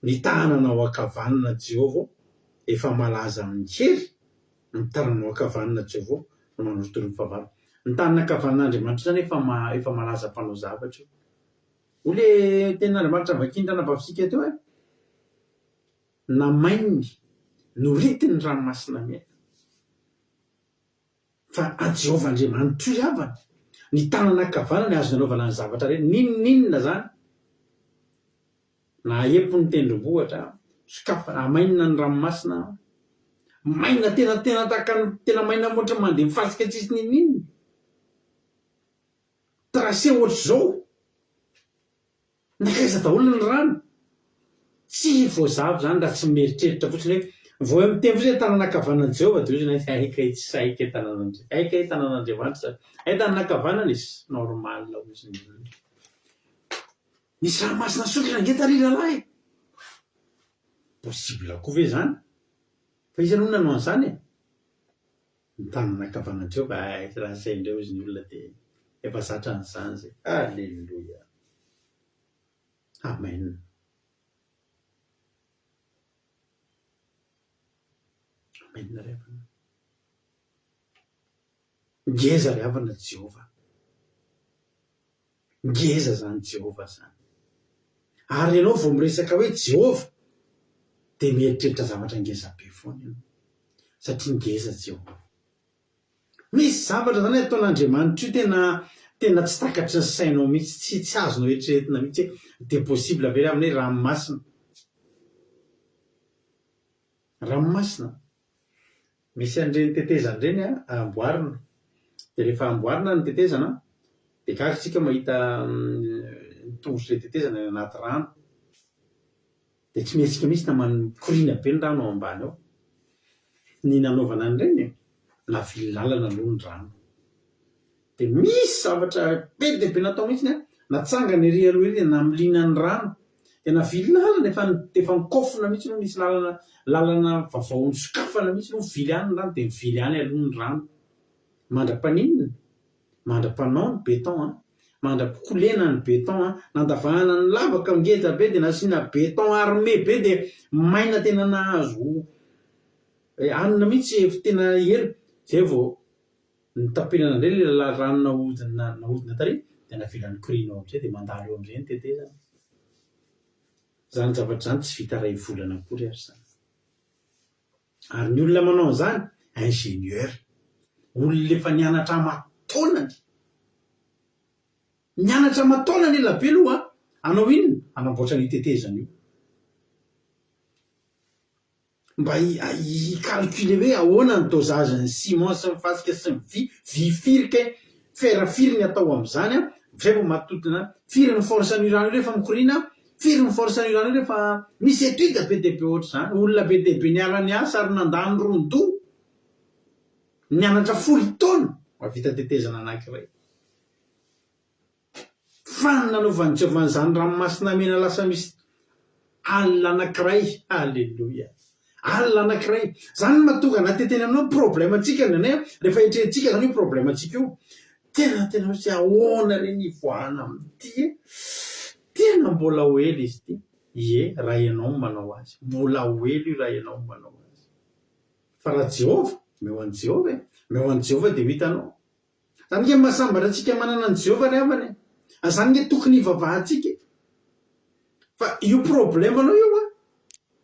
Ny tananao ankavanana Jehovah ô, efa malaza amin'ny hery, ny tananao ankavanana Jehovah ô, no manorotoro ny fahavalo. Ny tanana ankavanan'Andriamanitra izany efa efa malaza mpanao zavatra io. Hoy le tenin'Andriamanitra vakian'ny ranabavintsika teo hoe, namaininy, noritiny ny ranomasina mena. Fa an'i Jehovah Andriamanitro ry havana, ny tanana ankavanany azo nanaovana ny zavatra rehetra, n'inon'inona izany. Nahaepo ny tendrombohitra, sokafana, hamainina ny ranomasina, maina tena tena tahaka ny tena maina ohatran'ny mandeha mifasika tsisy n'inon'inona. Tracé ohatr'izao. Nankaiza daholo ny rano? Tsy voazava izany raha tsy mieritreritra fotsiny hoe vao hoe miteny fotsiny hoe tanana ankavanan'i Jehovah dia hoy izy hoe hay kay tsy sahy kay tanan'Andriamanitra, hay kay tanan'Andriamanitra izany, hay tanana ankavanana izy, normal hozy ny olona. Nisy ranomasina nisokatra ange tary rahalahy e! Possible koa ve izany? Fa iza aloha no nanao an'izany e? Ny tanana ankavanan'i Jehovah, hay raha izay indray hozy ny olona dia efa zatra an'izany izay. Alléluia! Amen! Amen ry havana. Ngeza ry havana Jehovah. Ngeza zany Jehovah zany. Ary ianao vao miresaka hoe Jehovah dia mieritreritra zavatra ngeza be foana ianao. Satria ngeza Jehovah. Misy zavatra zany ataon'Andriamanitra io tena tena tsy takatry ny sainao mihitsy, tsy tsy azonao eritreretina mihitsy hoe dia possible ve ry havana hoe ranomasina. Ranomasina. Misy an'ireny tetezana ireny amboarina, dia rehefa amboarina ny tetezana dia gaga isika mahita ny tongotr'ilay tetezana any anaty rano, dia tsy mihetsika mihitsy na mikoriana be ny rano ao ambany ao. Ny nanaovana an'ireny, navily lalana aloha ny rano. Dia misy zavatra be dia be natao mihitsy an, natsangana ery aloha ery dia namiliana ny rano, dia navily lalana, efa efa nikôfina mihitsy aloha, nisy lalana lalana vaovao nosokafana mihitsy aloha, nivily any ny rano dia nivily any aloha ny rano. Mandra-paninona? Mandra-panao ny béton an, mandra-pikolena ny béton an, nandavahana ny lavaka ngeda be dia nasiana béton armé be dia maina tena nahazo hanina mihitsy efa tena ela, zay vao Notapenana indray ilay lala rano nahodina nahodina tary dia navela nikoriana eo amin'izay dia mandalo eo amin'izay ny tetezana. Izany zavatra izany tsy vita iray volana akory ary izany. Ary ny olona manao an'izany, ingénieur. Olona efa nianatra aman-taonany. Nianatra aman-taonany ela be aloha hanao inona? Hanamboatra an'io tetezana io. Mba hi-calculer hoe ahoana ny dosage ny ciment sy ny fasika sy ny vy, vy firy kay, fer firy ny atao amin'izany an, zay vao mahatodina, firy ny force an'io rano io rehefa mikoriana, firy ny force an'io rano io rehefa, misy étude be dia be ohatr'izany, olona be dia be niara-niasa ary nandany ron-doha, nianatra folo taona mahavita tetezana anankiray. Fa ny nanaovan'i Jehovah an'izany ranomasina mena lasa misy alina anankiray, Aleloia! Alina anankiray. Izany no mahatonga anah te-hiteny aminao ny problème-ntsika indraindray an, rehefa eritreretintsika izany io problème-ntsika io, tena tena hoe tsy ahoana re ny hivoahana amin'ity e? Tena mbola ho ela izy ity. Ie, raha ianao no manao azy. Mbola ho ela io raha ianao no manao azy. Fa raha Jehovah, omeo an'i Jehovah e. Omeo an'i Jehovah dia ho hitanao. Zany nge mahasambatra antsika manana an'i Jehovah ry havana e! Ary zany nge tokony hivavahantsika e! Fa io problème anao io an,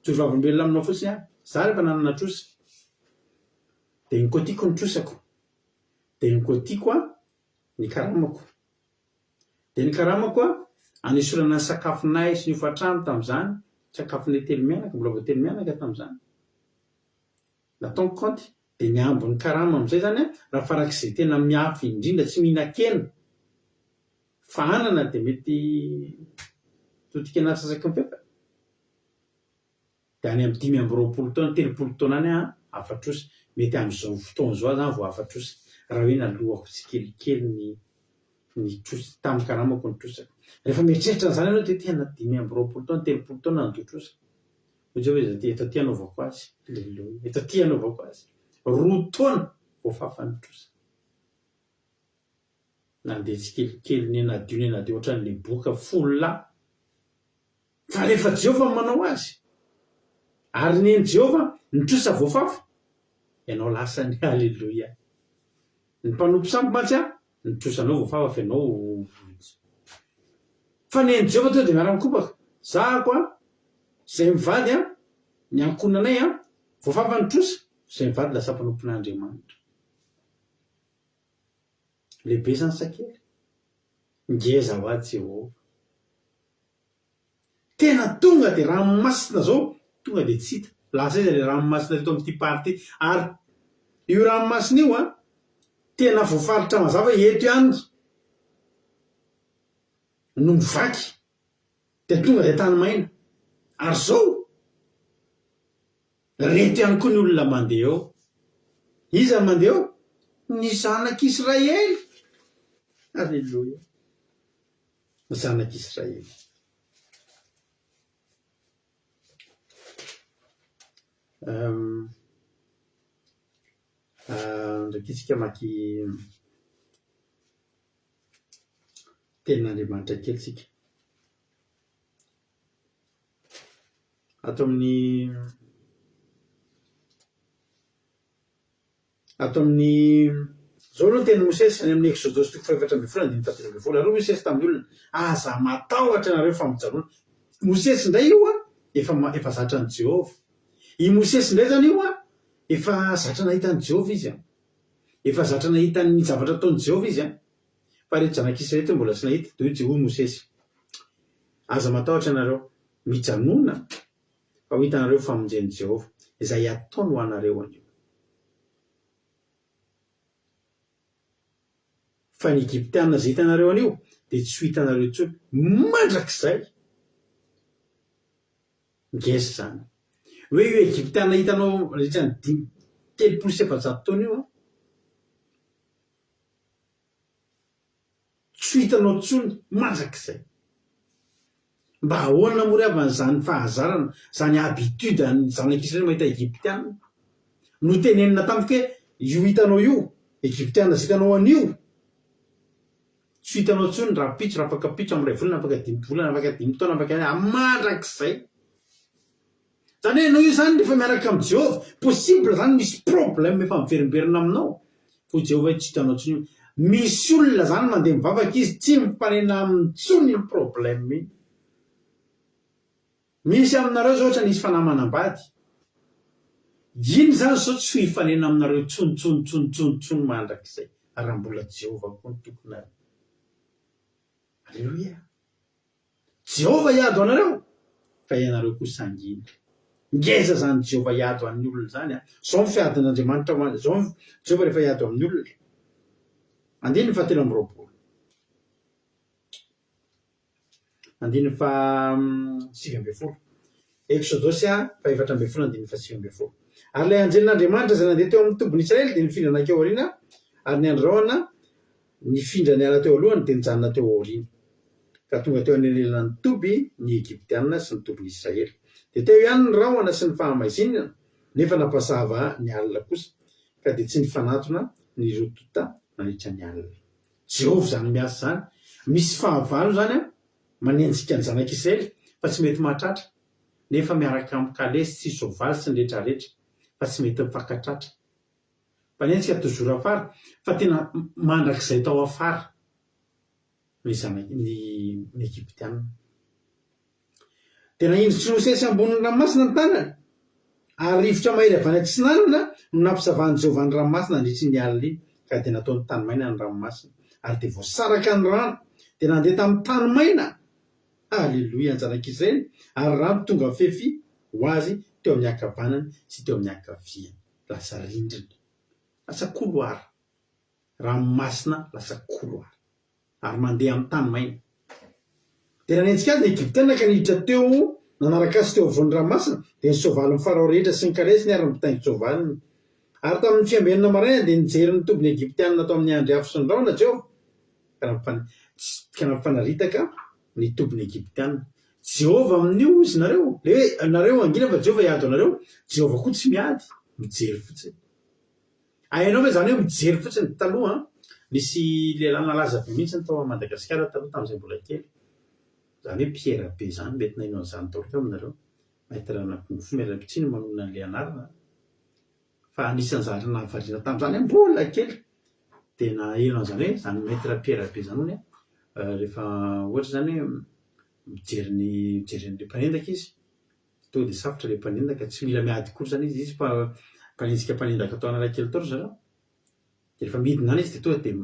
mijoro vavolombelona aminao fotsiny aho, za rehefa nanana trosa. Dia nikaotiako ny trosako. Dia nikaotiako ny karamako. Dia ny karamako anesorana ny sakafonay sy ny hofantrano tamin'izany, sakafonay telo mianaka, mbola vao telo mianaka tamin'izany. Natao ny kaonty, dia ny ambin'ny karama amin'izay izany raha farak'izay tena miafy indrindra tsy mihinan-kena fa anana dia mety totokena antsasaky ny fefany. Dia any amin'ny 25 taona, 30 taona any aho afa-trosa. Mety amin'izao fotoana izao aho izany vao afa-trosa. Raha hoe naloako tsikelikely ny ny trosa, tamin'ny karamako ny trosako. Rehefa mieritreritra an'izany ianao dia tena 25 taona, 30 taona nandoa trosa. Hoy Jehovah hoe, Eto aty anaovako azy. Aleloia. Eto aty anaovako azy. Roa taona voafafa ny trosa. Nandeha tsikelikely nianadio nianadio ohatran'ilay boka folo lahy. Fa rehefa Jehovah no manao azy, ary nen'i Jehovah ny trosa voafafa, ianao lasany. Aleloia. Ny mpanompo sampy mantsy an, ny trosanao voafafa fa ianao Fa nen'i Jehovah tonga dia miara-mikopaka. Zahako an, izay mivady an, ny ankohonanay an, voafafa ny trosa, izay mivady lasa mpanompon'Andriamanitra. Lehibe izany sa kely? Ngeza ho ahy Jehovah. Tena tonga dia ranomasina zao tonga dia tsy hita. Lasa aiza ilay ranomasina teto amin'ity partie ity? Ary io ranomasina io an, tena voafaritra mazava hoe eto ihany no mivaky dia tonga dia tany maina. Ary zao, reto ihany koa ny olona mandeha eo. Iza no mandeha eo? Ny zanak'Israely. Aleloia. Ny zanak'Israely. Ndraiky isika mamaky tenin'Andriamanitra kely isika. Ato amin'ny Ato amin'ny Izao aloha ny tenin'i Mosesy any amin'ny Eksodosy toko fahefatra ambin'ny folo andininy fahatelo ambin'ny folo. Ary hoy Mosesy tamin'ny olona, Aza matahotra ianareo fa mijanona. Mosesy indray io an, efa efa zatra an'i Jehovah. I Mosesy indray izany io an, efa zatra nahita an'i Jehovah izy an. Efa zatra nahita ny zavatra ataon'i Jehovah izy an. Fa ireto zanak'Israely ireto mbola tsy nahita. Dia hoy Mosesy, Aza matahotra ianareo, mijanona Fa ho hitanareo ny famonjen'i Jehovah, izay hataony ho anareo anio. Fa ny Egyptiana izay hitanareo anio dia tsy ho hitanareo intsony mandrakizay. Ngeza izany. Hoe io Egyptiana hitanao nandritra ny dimy, 430 taona io an. Tsy ho hitanao intsony mandrakizay. Mba ahoana moa ry havana izany fahazarana, izany habitude an'ny zanak'Israely mahita Egyptiana? Notenenina tamiko hoe io hitanao io, Egyptiana izay hitanao anio, tsy ho hitanao intsony rahampitso, rahafakampitso, amin'ny iray volana, afaka dimy volana, afaka dimy taona, afaka mandrakizay. Izany hoe ianao io izany rehefa miaraka amin'i Jehovah, possible izany misy problème efa miverimberina aminao, fa hoy Jehovah hoe tsy hitanao intsony io. Misy olona izany mandeha mivavaka izy tsy mifanena aminy intsony iny problème iny. Misy aminareo izao ohatra nisy fanahy manambady, iny izany izao tsy ho hifanena aminareo intsony intsony intsony intsony intsony mandrakizay raha mbola Jehovah koa no tomponareo. Aleloia. Jehovah hiady ho anareo, fa ianareo kosa hangina. Ngeza izany Jehovah hiady ho an'ny olona izany an! Izao ny fiadin'Andriamanitra ho an, izao ny Jehovah rehefa hiady ho amin'ny olona. Andininy fahatelo amby roapolo. Andininy faha 19. Eksodosy faha 14 andininy faha 19. Ary ilay anjelin'Andriamanitra izay nandeha teo amin'ny tobin'i Israely dia nifindra nankeo aoriana ary niandry rahona Nifindra niala teo alohany dia nijanona teo aoriany, ka tonga teo anelanelan'ny toby ny Egyptiana sy ny tobin'i Israely. Dia teo ihany ny rahona sy ny fahamaizinana, nefa nampazava ny alina kosa, ka dia tsy nifanatona ny roa tonta nandritra ny alina. Jehovah izany miasa izany. Misy fahavalo izany manenjika ny zanak'Israely, fa tsy mety mahatratra, nefa miaraka amin'ny kalesy sy soavaly sy ny rehetrarehetra, fa tsy mety mifankatratra. Mpanenjika toujours afara fa tena mandrakizay tao afara ny zanaky ny Egyptiana. Dia nahindritr'i Mosesy ambonin'ny ranomasina ny tanany, ary rivotra mahery avy any atsinanana No nampisavan'i Jehovah ny ranomasina nandritry iny alina iny, ka dia nataony tany maina ny ranomasina, ary dia voasaraka ny rano, dia nandeha tamin'ny tany maina, Aleloia, ny zanak'Israely, ary rano tonga fefy ho azy teo amin'ny ankavanany sy teo amin'ny ankaviany. Lasa rindrina. Lasa couloir. Ranomasina lasa couloir. Ary mandeha amin'ny tany maina. Dia nanenjika azy ny Egyptiana ka niditra teo nanaraka azy teo afovoan'ny ranomasina, dia ny soavalin'i Farao rehetra sy ny kalesiny ary ny mpitaingin-tsoavaliny. Ary tamin'ny fiambenana maraina dia nijery ny tobin'ny Egyptiana tao amin'ny andry afo sy ny rahona Jehovah, ka nampifanaritaka ny tobin'ny Egyptiana. Jehovah amin'io hozy nareo, le hoe nareo hangina fa Jehovah hiady ho anareo, Jehovah koa tsy miady, mijery fotsiny. Hainao ve izany hoe mijery fotsiny? Taloha an, nisy lehilahy nalaza be mihitsy tao Madagasikara taloha tamin'izay mbola kely. Izany hoe Pierre be izany, mety naheno an'izany daholo angamba nareo. Maître Nabonofo, miala tsiny manonona an'ilay anarana an. Fa anisan'ny zavatra nahavariana tamin'izany aho mbola kely dia naheno an'izany hoe izany Maître Pierre be izany hono an, rehefa ohatra izany hoe mijery ny mijery an'ilay mpanendaka izy, Tonga dia safotra ilay mpanendaka, tsy mila miady akory izany izy, izy mpanenjika mpanendaka tao Analakely tao ry zareo. Dia rehefa midina any izy dia tonga dia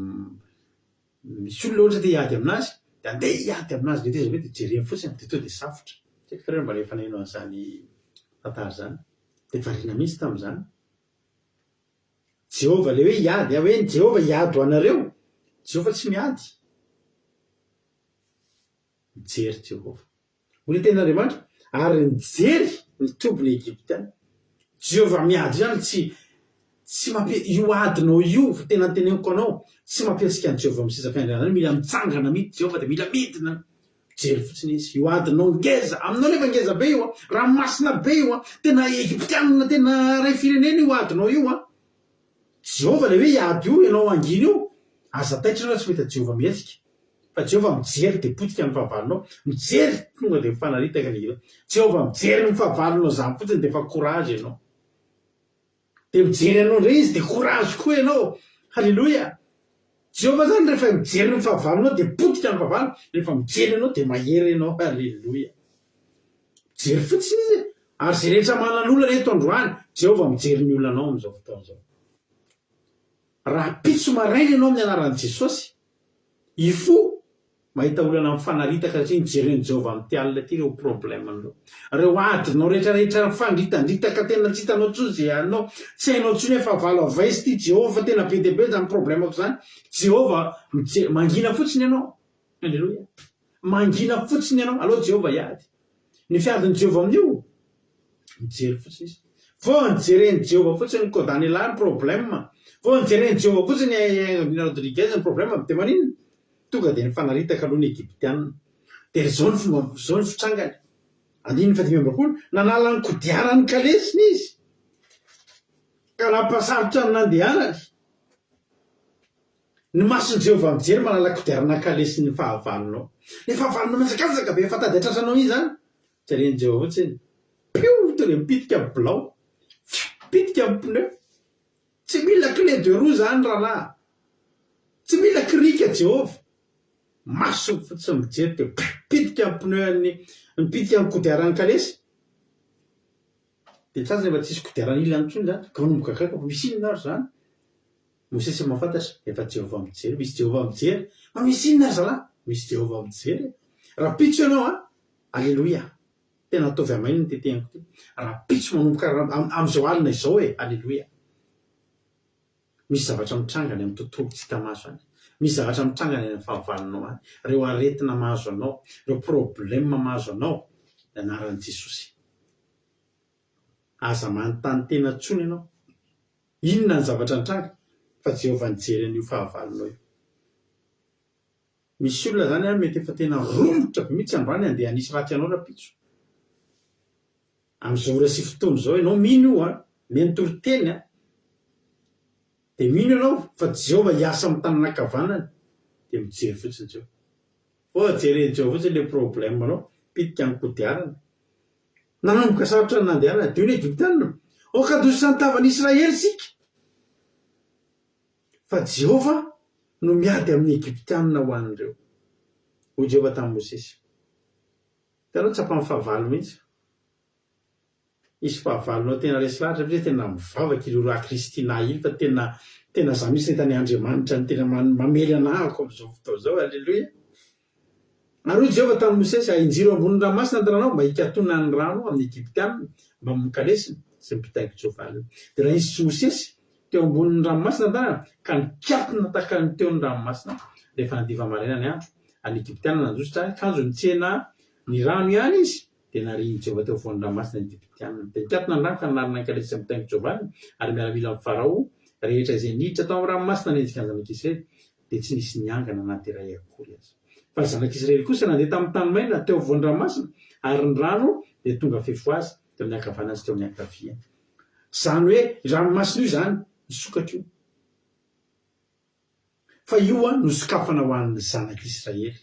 misy olona ohatra te hiady aminazy, dia andeha hiady aminazy ilay tezitra be dia jereny fotsiny dia tonga dia safotra. Tsy haiko fa nareo mba efa naheno an'izany tantara izany. Dia variana mihitsy tamin'izany. Jehovah ilay hoe hiady, hoe ny Jehovah hiady ho anareo. Jehovah tsy miady. Mijery Jehovah. Hoy ny tenin'Andriamanitra, ary nijery ny tobin'ny Egyptiana. Jehovah miady io izany tsy tsy mampi io adinao io fa tena teneniko anao tsy mampiantsika an'i Jehovah amin'ny seza fiandrianana io mila mitsangana mihitsy Jehovah dia mila midina mijery fotsiny izy io adinao ngeza aminao nefa ngeza be io an ranomasina be io an tena Egyptiana tena ray firenena io adinao io an Jehovah ilay hoe hiady io ianao hangina io aza taitra ianao raha tsy mahita Jehovah mihetsika Fa Jehovah mijery dia potika ny fahavalonao, mijery tonga dia mifanaritaka ny hira. Jehovah mijery ny fahavalonao zany fotsiny dia efa courage ianao. Dia mijery anao indray izy dia courage koa ianao. Haleloia. Jehovah zany rehefa mijery ny fahavalonao dia potika ny fahavalo, rehefa mijery anao dia mahery ianao. Haleloia. Mijery fotsiny izy e. Ary izay rehetra manana olana eto androany, Jehovah mijery ny olanao amin'izao fotoana izao. Rahampitso maraina ianao amin'ny anaran'i Jesosy, Hifoha, mahita olana mifanaritaka satria nojeren'i Jehovah amin'ity alina ity ireo problème-nireo. Ireo adinao rehetrarehetra mifandritandritaka tena tsy hitanao intsony izay haninao. Tsy hainao intsony hoe fahavalo avy aiza ity Jehovah fa tena be dia be izany problème-ko izany. Jehovah mijery, mangina fotsiny ianao. Alléluia. Mangina fotsiny ianao, aleo Jehovah hiady. Ny fiadin'i Jehovah amin'io, mijery fotsiny izy. Vao nijeren'i Jehovah fotsiny ny Kodanila ny problème. Vao nijeren'i Jehovah fotsiny i Rodriguez ny problème, dia maninona? Tonga dia nifanaritaka aloha ny Egyptiana. Dia izao ny fomba, izao ny fitrangany. Andininy faha-25, nanala ny kodiaran'ny kalesiny izy, ka nampasarotra ny nandehanany. Ny mason'i Jehovah mijery manala kodiarana kalesin'ny fahavalonao. Ilay fahavalonao mihazakazaka be efa tady hatratra anao iny izany, jeren'i Jehovah fotsiny. Piou! Tonga dia mipitika ny bilao. Fiou! Mipitika ny pneu. Tsy mila clé de roue izany rahalahy. Tsy mila kirika Jehovah. Masony fotsiny mijery dia piou! Mipitika ny pneu an'ny, mipitika ny kodiaran'ny kalesy. Dia tratra efa tsisy kodiarana ilany intsony izany. Ka manomboka gaga fa misy inona ary izany? Mosesy mahafantatra, efa Jehovah mijery, misy Jehovah mijery. Fa misy inona ry zalahy? Misy Jehovah mijery e! Rahampitso ianao an! Aleloia! Tena ataovy amen ny tetehaniko ity. Rahampitso manomboka amin'izao alina izao e! Aleloia! Misy zavatra mitranga any amin'ny tontolo tsy hita maso any. Misy zavatra mitranga any amin'ny fahavalonao any. Ireo aretina mahazo anao, ireo problème mahazo anao, ny anaran'i Jesosy. Aza manontany tena intsony ianao. Inona ny zavatra nitranga? Fa Jehovah nijery an'io fahavalonao io. Misy olona izany an, mety efa tena romotra be mihitsy androany handeha hanisy ratsy anao rahampitso. Amin'izao ora sy fotoana izao ianao mino io an, mino toriteny an, dia mino ianao fa Jehovah hiasa amin'ny tanana ankavanany, dia mijery fotsiny Jehovah. Vao jeren'i Jehovah fotsiny ilay problème-nao, pitika ny kodiarana. Nanomboka sarotra ny nandehanana. Dia hoy ny Egyptiana, Aoka handositra ny tavan'i Israely isika, fa Jehovah no miady amin'ny Egyptiana ho an'ireo. Hoy Jehovah tamin'i Mosesy. Hitanao, tsapan'ny fahavalo mihitsy. Hisy fahavalonao tena resy lahatra ve tena mivavaka iny Roi Christina iny fa tena tena za mihitsy nahita ny Andriamanitra ny tena mamely anahako amin'izao fotoana izao Alléluia Ary hoy Jehovah tamin'i Mosesy, Ahinjiro ambonin'ny ranomasina ny tananao mba hikatona ny rano amin'ny Egyptiana mbamin'ny kalesiny sy ny mpitaingin-tsoavaliny. Dia nahinjitr'i Mosesy teo ambonin'ny ranomasina ny tanany ka nikatona tahaka ny teo ny ranomasina rehefa nandiva maraina ny andro, ary ny Egyptiana nandositra kanjo nitsena ny rano ihany izy. Dia narihin'i Jehovah teo afovoan'ny ranomasina ny Egyptiana. Dia nikatona ny rano ka nanarona ny kalesy sy ny mpitaingin-tsoavaliny ary miaramilan'i Farao rehetra izay niditra tao amin'ny ranomasina nanenjika ny zanak'Israely, dia tsy nisy niangana na dia iray akory aza. Fa ny zanak'Israely kosa nandeha tamin'ny tany maina teo afovoan'ny ranomasina, ary ny rano dia tonga fefy ho azy teo amin'ny ankavanany sy teo amin'ny ankaviany. Izany hoe ranomasina io izany, nisokatra io. Fa io nosokafana ho an'ny zanak'Israely.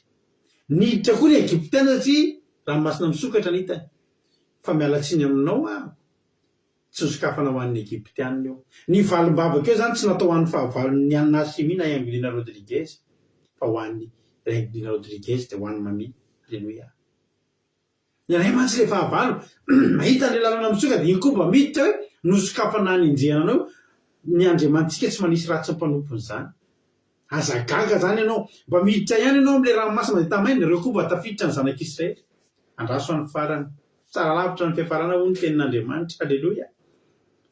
Niditra koa ny Egyptiana satria ranomasina misokatra ny hitany. Fa miala tsiny aminao aho, tsy nosokafana ho an'ny Egyptiana io. Ny valim-bavaka eo izany tsy natao ho an'ny fahavalon'i Anna Simi na i Angelina Rodriguez, fa ho an'i Angelina Rodriguez dia ho an'i Mamie. Aleloia. Ny anay mantsy le fahavalo mahita an'le lalana mitsoka dia iny koa mba miditra hoe nosokafana hanenjehana anao ny Andriamanitsika tsy manisy ratsy ny mpanompony izany. Aza gaga zany ianao, mba miditra ihany ianao amin'le ranomasina mandeha tamaina, ireo koa mba tafiditra ny zanak'Israely. Andraso any farany. Tsara lavitra ny fiafarana hoy ny tenin'Andriamanitra. Aleloia.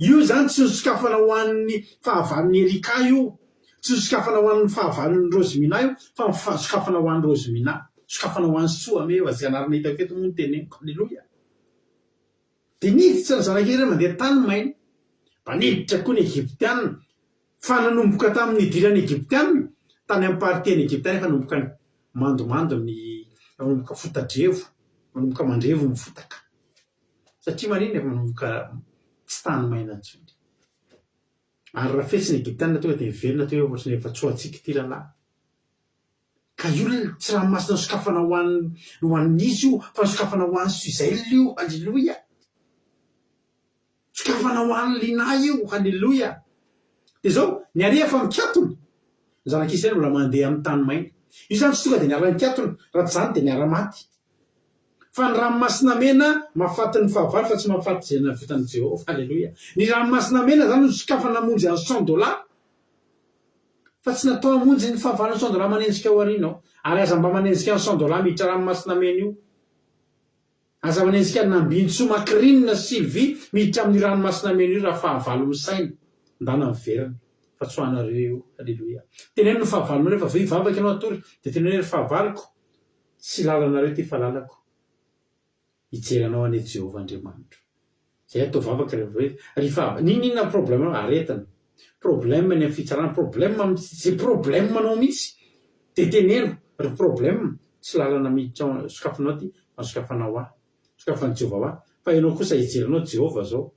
Io izany tsy nosokafana ho an'ny fahavalon'i Erika io, tsy nosokafana ho an'ny fahavalon'i Rosemina io, fa sokafana ho an'i Rosemina, sokafana ho an'i Soa Meva, izay anarana hitako eto moa no teneniko. Aleloia! Dia niditra ny zanak'Israely mandeha tany maina. Mba niditra koa ny Egyptiana, fa nanomboka tamin'ny nidiran'ny Egyptiana tany amin'ny partie-n'ny Egyptiana efa nanomboka mandomando ny, efa nanomboka fota-drevo, manomboka mandrevo ny fotaka. Satria maninona efa manomboka tsy tany maina intsony. Ary raha fetsy ny Egyptiana tonga dia miverina teo hoe ohatran'ny efa tsy ho antsika ity rahalahy. Ka io tsy ranomasina nosokafana ho an'ny ho an'iza io fa nosokafana ho an'i Suzel io, Alléluia. Sokafana ho an'i Lina io, Haleloia! Dia izao, ny Aria efa mikatona, ny zanak'Israely mbola mandeha amin'ny tany maina. Io izany tsy tonga dia niara-nikatona, raha tsy izany dia niara-maty. Fa ny Ranomasina Mena mahafaty ny fahavalo fa tsy mahafaty izay navotan'i Jehovah. Haleloia! Ny Ranomasina Mena izany no sokafana hamonjy an'i Cent dollars, fa tsy natao hamonjy ny fahavalon'i Cent dollars manenjika ao aoriana ao. Ary aza mba manenjika an'i Cent dollars miditra Ranomasina Mena io. Aza manenjika an'i Nambintsoa Macrine sy Sylvie miditra amin'io ranomasina mena io raha fahavalo misaina. Ndana miverina. Fa tsy ho anareo io. Aleloia. Teneno ny fahavalonao rehefa avy eo hivavaka ianao hatory dia teneno hoe ry fahavaloko, tsy lalanareo ity fa lalako. Hijery anao anie Jehovah Andriamanitro. Zay atao vavaka rehefa hoe ry fahavalo, n'inon'inona problème nao, aretina, problème any amin'ny fitsarana, problème amin'ny ze problème nao mihitsy dia teneno ry problème tsy lalana miditra ao sokafinao ty fa sokafanao ahy, sokafan'i Jehovah ho ahy fa ianao kosa hijery anao Jehovah zao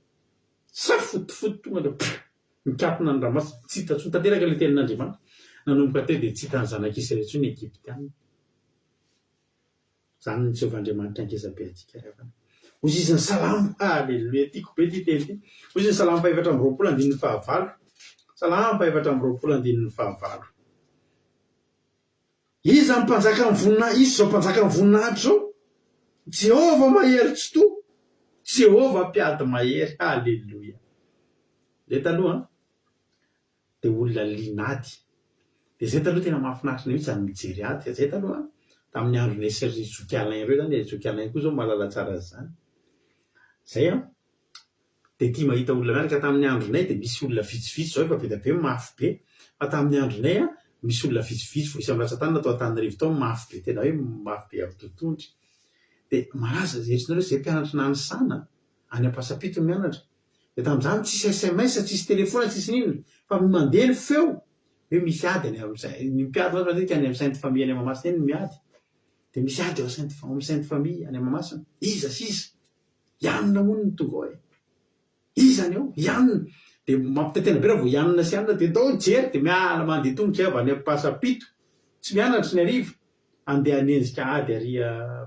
safotofoto tonga dia pff mikatona ny ranomasina tsy hita intsony tanteraka ilay tenin'Andriamanitra nanomboka teo dia tsy hitan'ny zanak'Israely intsony ny Egyptiana. Izany no Jehovah Andriamanitra ngeza be antsika ry havana. Hoy izy ny Salamo, Haleloia, tiako be ity teny ity. Hoy izy ny Salamo fahefatra amby roapolo andininy fahavalo. Salamo fahefatra amby roapolo andininy fahavalo. Iza ny mpanjakan'ny voninahitra, iza izao mpanjakan'ny voninahitra izao? Jehovah mahery tsitoha, Jehovah mpiady mahery, haleloia. Ilay taloha an. dia olona liana ady. Dia izay taloha tena mahafinaritra anay mihitsy izany mijery ady. Izay taloha an, tamin'ny andronay sy ry zoky Alain ireo izany e, zoky Alain koa izao mahalala tsara an'izany. Izay an, dia tia mahita olona miady ka tamin'ny andronay dia misy olona vitsivitsy, izao efa be dia be mafy be, fa tamin'ny andronay an, misy olona vitsivitsy vao isan'ny ratsan-tanana tao Antananarivo tao mafy be, tena hoe mafy be amin'ny totohondry. Dia malaza, eritreretinareo izay mpianatra nanisana any Ampasampito no mianatra, Dia tamin'izany tsisy sms, tsisy telephone, tsisy n'inona fa mandeha ny feo hoe misy ady any amin'ny, ny mpiady mantsy matetika any amin'ny Sainte Famille any Mahamasina eny no miady. Dia misy ady ao Sainte, ao amin'ny Sainte Famille any Mahamasina. Iza sy iza? I anona hono no tonga ao e. Iza ny ao? I anona. Dia mampitaintaina be raha vao i anona sy anona dia ndao hijery dia miala mandeha tongotra avy any Ampasampito. Tsy mianatra ny hariva, handeha hanenjika ady ary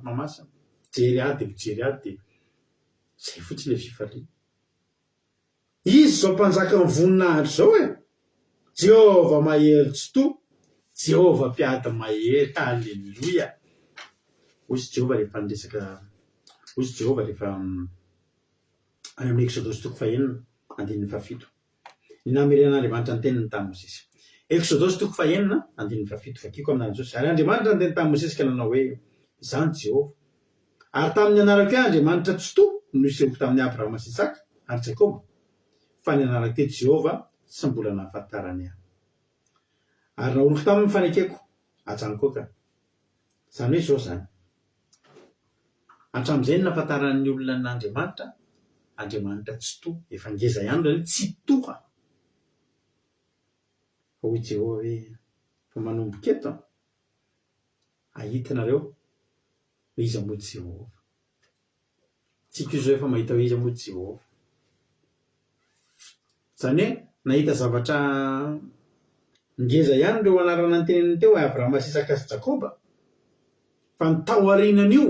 Mahamasina. Mijery ady dia mijery ady dia Zay fotsiny le fifaliana. Izy izao mpanjakan'ny voninahitra izao e! Jehovah mahery tsitoha, Jehovah mpiady mahery, haleloia! Hoy izy Jehovah rehefa niresaka, hoy izy Jehovah rehefa. Any amin'ny Eksodosy toko fahenina, andininy fahafito. Ny namerenan'Andriamanitra ny teniny tamin'i Mosesy. Eksodosy toko fahenina, andininy fahafito, Vakiko amin'ny anaran'i Jesosy. Ary Andriamanitra niteny tamin'i Mosesy ka nanao hoe, Izaho no Jehovah. Ary tamin'ny anarako hoe Andriamanitra Tsitoha no nisehoako tamin'i Abrahama sy Isaka ary Jakoba, fa ny anarako hoe Jehovah tsy mbola nahafantarany ahy. Ary naoriko taminy ny fanekeko, ajanoko ka. Izany hoe izao izany. Hatramin'izay no nahafantaran'ny olona an'Andriamanitra, Andriamanitra Tsitoha. Efa ngeza ihany ilay hoe Tsitoha. Fa hoy Jehovah hoe, Fa manomboka eto an, ahitinareo hoe iza moa Jehovah. Tsika io izao efa mahita hoe iza moa Jehovah. Izany hoe nahita zavatra ngeza ihany ireo anarana noteneniny teo, Abrahama sy Isaka sy Jakoba. Fa ny tao aorianan'io,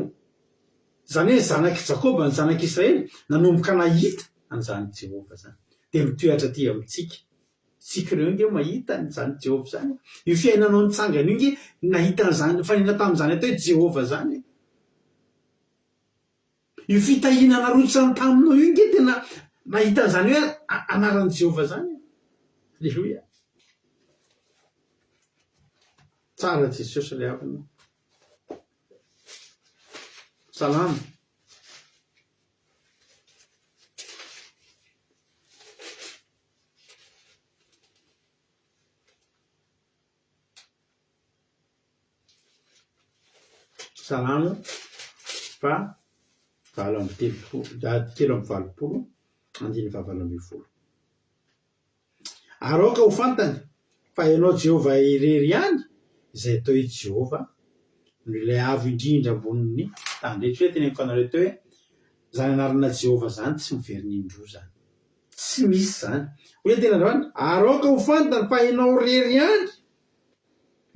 izany hoe ny zanak'i Jakoba, ny zanak'Israely, nanomboka nahita an'izany Jehovah izany. Dia mitohy hatraty amintsika. Isika ireo ange mahita an'izany Jehovah izany e. Io fiainanao nitsangana io ange nahita an'izany, nifanena tamin'izany atao hoe Jehovah izany e. Io fitahiana narotsany taminao io ange tena nahita an'izany hoe anaran'i Jehovah izany e. Aleloia. Tsara Jesosy ry havana. Salama. Salamo faha 38, 83, andininy faha 18. Ary aoka ho fantany fa ianao Jehovah irery ihany, izay atao hoe Jehovah, no ilay Avo Indrindra ambonin'ny tany rehetra. Hoe teneniko anareo teo hoe izany anarana Jehovah izany tsy miverina indroa izany. Tsy misy izany. Hoy ny tenin'Andriamanitra, Ary aoka ho fantany fa ianao irery ihany,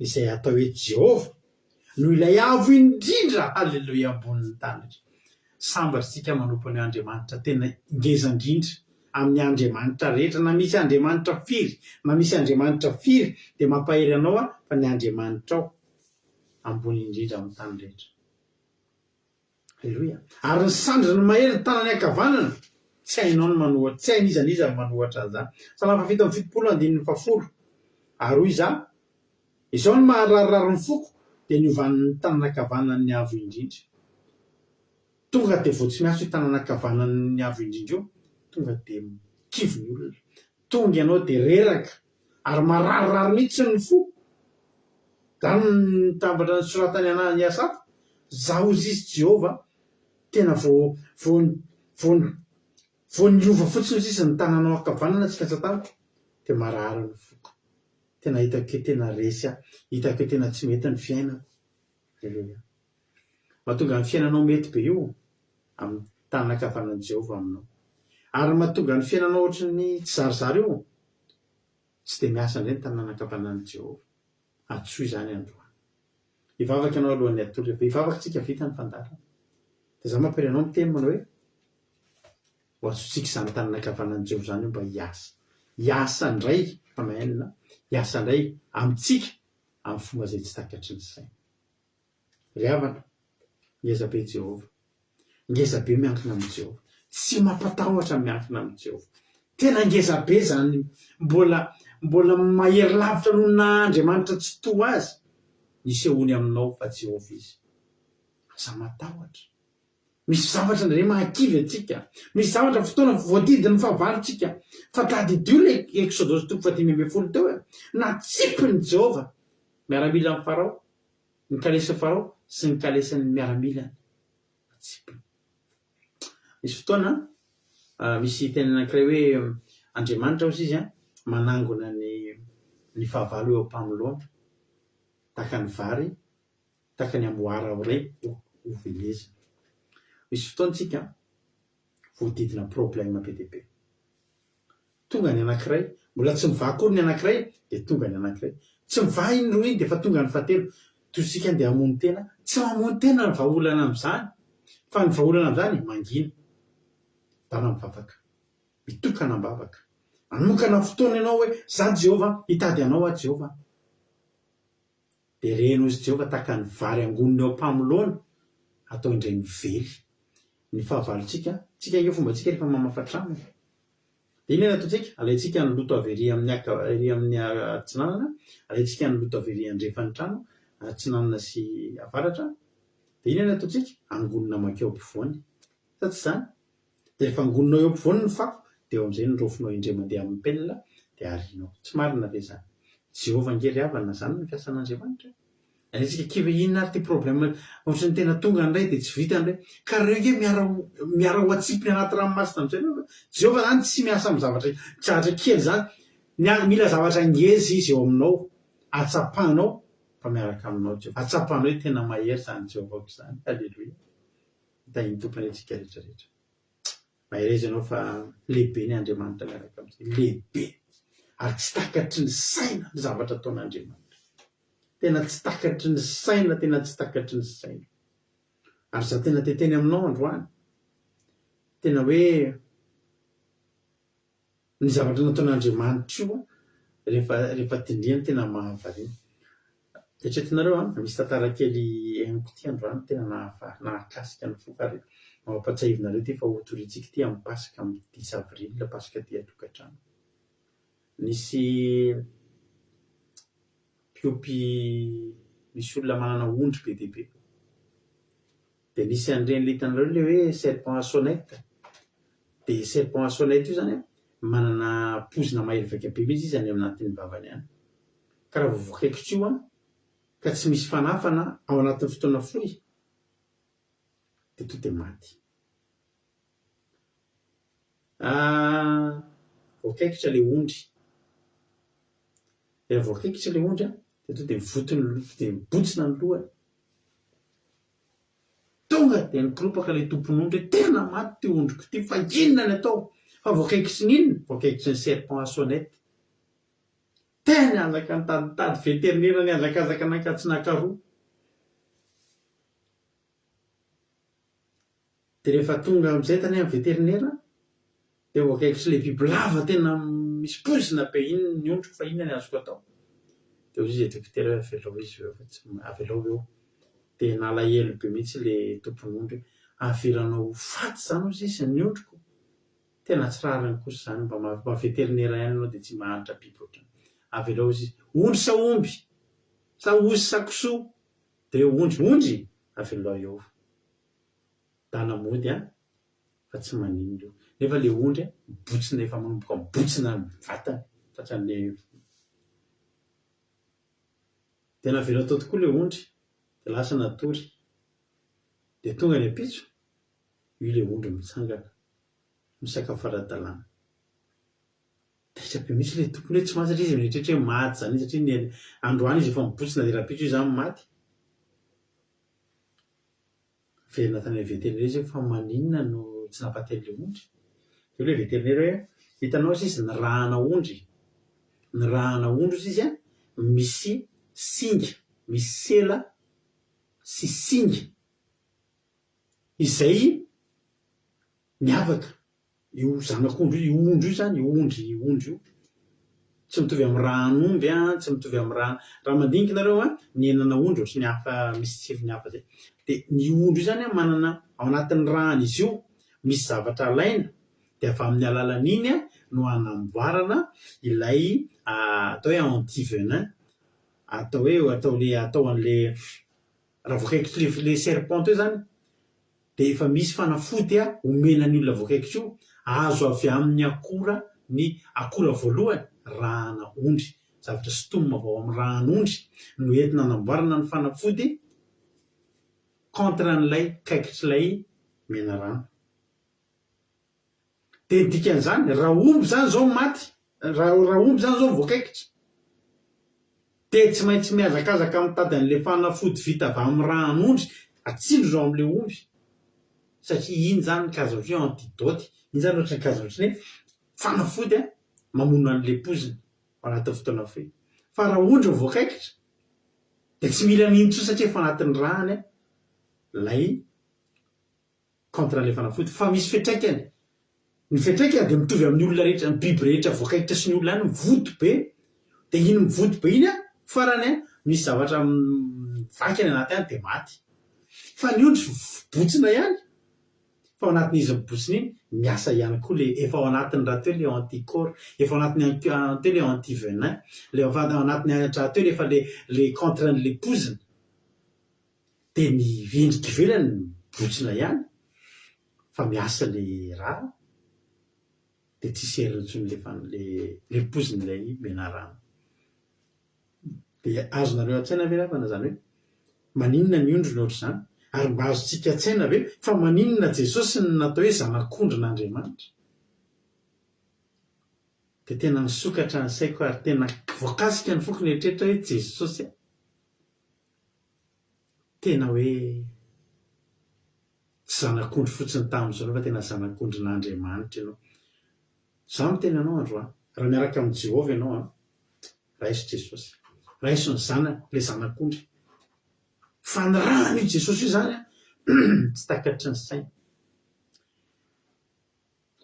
izay atao hoe Jehovah, no ilay Avo Indrindra, haleloia, ambonin'ny tany rehetra. Sambatra isika manompo an'io Andriamanitra tena ngeza indrindra amin'ny andriamanitra rehetra, na misy andriamanitra firy, na misy andriamanitra firy, dia mampahery anao aho fa ny Andriamanitrao ambony indrindra amin'ny tany rehetra. Aleloia. Ary ny sandriny mahery, ny tanany ankavanana, tsy hainao ny manohatra, tsy hain'iza n'iza ny manohatra an'izany. Salamo faha 77 andininy fahafolo. Ary hoy izaho, Izao no mahararirary ny foko, dia ny hovan'ny tanana ankavanan'ny Avo Indrindra. Tonga dia vao tsy miasa io tanana ankavanan'ny Avo Indrindra io, tonga dia kivy ny olona. Tonga ianao dia reraka, ary mararirary mihitsy ny fo. Izany no nitambatra nosoratany an'i Asafa, Izaho hozy izy Jehovah, tena vao vao vao vao niova fotsiny hozy izy ny tananao ankavanana tsy niasa tamiko, dia marary ny foko. Tena hitako hoe tena resy aho, hitako hoe tena tsy mety ny fiainako. Aleloia. Mahatonga ny fiainanao mety be io amin'ny tanana ankavanan'i Jehovah aminao. Ary mahatonga ny fiainanao ohatry ny tsizarizary io, tsy dia miasa indray ny tanana ankavanan'i Jehovah. Antsoy izany androany. Hivavaka ianao alohan'ny hatory. Rehefa hivavaka isika vita ny fandaharana. Dia izaho mampire anao miteny manao hoe, Ho azontsika izany tanana ankavanan'i Jehovah izany io mba hiasa. Hiasa indray, amen, hiasa indray amintsika amin'ny fomba izay tsy takatry ny saina. Ry havana, ngeza be Jehovah. Ngeza be miankina amin'i Jehovah. Tsy mampatahotra ny miankina amin'i Jehovah. Tena ngeza be izany, mbola mbola mahery lavitra noho ny naha Andriamanitra Tsitoha azy ny isehoany aminao fa Jehovah Izy. Aza matahotra. Misy zavatra indray mahakivy antsika. Misy zavatra fotoana voadidin'ny fahavalontsika. Fa tadidio ilay Eksodosy toko fahadimy ambin'ny folo teo e. Natsipin'i Jehovah miaramilan'i Farao, ny kalesin'i Farao sy ny kalesin'ny miaramilany. Natsipiny. Misy fotoana, misy teny anankiray hoe Andriamanitra hozy izy manangona ny ny fahavalo eo am-pamoloana. Tahaka ny vary tahaka ny amboara iray ho velezina. Misy fotoana tsika voadidina problème be dia be. Tonga ny anankiray, mbola tsy mivaha akory ny anankiray dia tonga ny anankiray. Tsy mivaha iny roa iny dia efa tonga ny fahatelo. Toy isika andeha hamono tena, tsy mamono tena ny vahaolana amin'izany fa ny vahaolana amin'izany mangina. Dana mivavaka. Mitokana am-bavaka. Manokana fotoana ianao hoe, Za Jehovah, hitady anao aho Jehovah. Dia reny hozy Jehovah tahaka ny vary angonina eo am-pamoloana, atao indray mively. Ny fahavalontsika, tsika ange fombantsika rehefa mamafa trano e. Dia inona no ataontsika? Alaintsika ny loto avy ery amin'ny aka, ery amin'ny atsinanana, alaintsika ny loto avy ery andrefan'ny trano, atsinanana sy avaratra, dia inona no ataontsika? Angonina mankeo ampovoany. Sa tsy izany? Dia rehefa angoninao eo ampovoany ny fako, dia eo amin'izay no raofinao indray mandeha amin'ny pelle, dia arianao. Tsy marina ve izany? Jehovah ange ry havana, izany no fiasan'Andriamanitra e. Ary isika kivy hoe inona ary ity problème ohatran'ny tena tonga indray dia tsy vita indray. Ka reo nge miara miara ho atsipiny anaty ranomasina amin'izay reo fa Jehovah zany tsy miasa amin'ny zavatra zavatra kely zany. Ny azy mila zavatra ngeza izy eo aminao ahatsapanao fa miaraka aminao Jehovah. Ahatsapanao hoe tena mahery zany Jehovah-ko zany. Alléluia. Tahin'ny Tompo anie tsika rehetra rehetra. Mahereza ianao fa lehibe ny Andriamanitra miaraka amintsika. Lehibe. Ary tsy takatry ny saina ny zavatra ataon'Andriamanitra. Tena tsy takatry ny saina, tena tsy takatry ny saina. Ary za tena te teny aminao androany. Tena hoe ny zavatra nataon'Andriamanitra io rehefa rehefa dindriana tena mahavariana. Eritreretinareo an, misy tantara kely henoko ity androany tena nahafa- nahakasika ny foko ary mampatsiahivinareo ity fa hotoriantsika ity amin'ny Paska amin'ny dix avril, Paska aty an-tokantrano. Nisy mpiompy, misy olona manana ondry be dia be. Dia nisy an'ireny ilay hitanareo ilay hoe serpent à sonnette. Dia serpent à sonnette io izany an, manana poizina mahery vaika be mihitsy izy any anatin'ny vavany any. Ka raha vao voakaikitra io an, ka tsy misy fanafana ao anatin'ny fotoana fohy, dia to dia maty. Ah, voakaikitra ilay ondry. Rehefa voakaikitra ilay ondry an, dia to dia mivoto ny loha, dia mibontsina ny lohany. Tonga dia nikoropaka ilay tompon'ondry hoe tena maty ity ondriko ity fa inona ny atao? Fa voakaikitry ny inona? Voakaikitry ny serpent à sonnette. Tena nihanjaka nitaditady veterinera nihazakazaka nankatsy nankaroa. Dia rehefa tonga amin'izay tany amin'ny veterinera dia voakaikitry ilay bibilava tena misy poizina be iny ny ondriko fa inona ny azoko atao? Dia hoy izy ilay dokotera hoe avelao izy eo fa tsy avelao eo. Dia nalahelo be mihitsy ilay tompon'ondry hoe avelanao ho faty izany hozy izy ny ondriko? Tena tsy rariny kosa izany mba mba veterinera ihany ianao dia tsy mahantra biby ohatrany. Avelao hozy izy. Ondry sa omby? Sa osy sa kisoa? Dia hoe ondry. Ondry? Avelao eo. Dana mody an! Fa tsy maninona io. Nefa le ondry an, mibotsina efa manomboka mibotsina ny vatany tratran'le Dia navela tao tokoa le ondry, dia lasa natory. Dia tonga ny ampitso, io le ondry mitsangana, misakafo ara-dalàna. Taitra be mihitsy le tompony hoe tsy maty satria izy mieritreritra hoe maty izany izy satria ny androany izy efa mibotsina dia rahampitso izy izany maty. Niverina tany amin'ny vétérinaire izy hoe fa maninona no tsy nampaty an'ilay ondry? Dia hoy ilay vétérinaire hoe, hitanao hozy izy ny ràna ondry, ny ràna ondry hozy izy an, misy singa, misy sela sy singa izay miavaka. Io zanak'ondry io, io ondry io izany, io ondry ondry io, tsy mitovy amin'ny ràn'omby an, tsy mitovy amin'ny rà, raha mandinika nareo an, ny henana ondry ohatry ny hafa, misy tsirony hafa zay. Dia ny ondry io izany an, manana ao anatin'ny ràn'izy io, misy zavatra alaina, dia avy amin'ny alalan'iny an no anamboarana ilay atao hoe anti-venin, atao hoe atao le atao an'le, raha voakaikitry le serpent teo izany, dia efa misy fanafody omena ny olona voakaikitra io, azo avy amin'ny akora ny akora voalohany, ràna ondry, zavatra sintomina avy ao amin'ny ràn'ondry no entina anamboarana ny fanafody contre an'ilay kaikitr'ilay menarana. Dia ny dikan'izany, raha omby izany izao maty, raha raha omby izany izao voakaikitra, dia tsy maintsy mihazakazaka mitady an'ilay fanafody vita avy amin'ny ràn'ondry atsindrona ao amin'ilay omby, satria iny izany ny karazana ohatran'ny hoe antidote, iny izany ohatran'ny karazana ohatran'ny hoe fanafody mamono an'ilay poizina ao anatin'ny fotoana fohy. Fa raha ondry no voakaikitra, dia tsy mila an'iny intsony satria efa anatin'ny ràny ilay contre ilay fanafody fa misy fiantraikany. Ny fiantraikany dia mitovy amin'ny olona rehetra, ny biby rehetra voakaikitra sy ny olona ihany, mivoto be. Dia iny mivoto be iny an, farany an, misy zavatra mivaky any anaty any dia maty. Fa ny ondry botsina ihany. Fa ao anatin'izy mibontsina iny, miasa ihany koa le efa ao anatiny rahateo le anti-corps, efa ao anatiny rahateo le anti-venin, le efa ao anatiny rahateo le efa le le contre an'le poizina. Dia ny endrika ivelany mibontsina ihany fa miasa le raha dia tsisy heriny intsony le fan le le poizin'ilay menarana. Dia azonareo an-tsaina ve ry havana izany hoe maninona ny ondry no ohatr'izany? Ary mba azontsika an-tsaina ve fa maninona Jesosy no natao hoe Zanak'ondrin'Andriamanitra? Dia tena nisokatra ny saiko ary tena voakasika ny foko nieritreritra hoe Jesosy a! Tena hoe tsy zanak'ondry fotsiny tamin'izao ianao fa tena zanak'ondrin'Andriamanitra ianao. Izaho miteny anao androany, raha miaraka amin'i Jehovah ianao an, raiso Jesosy. Raiso ny Zanany, ilay Zanak'ondry. Fa ny ràn'io Jesosy io izany an, tsy takatry ny saina.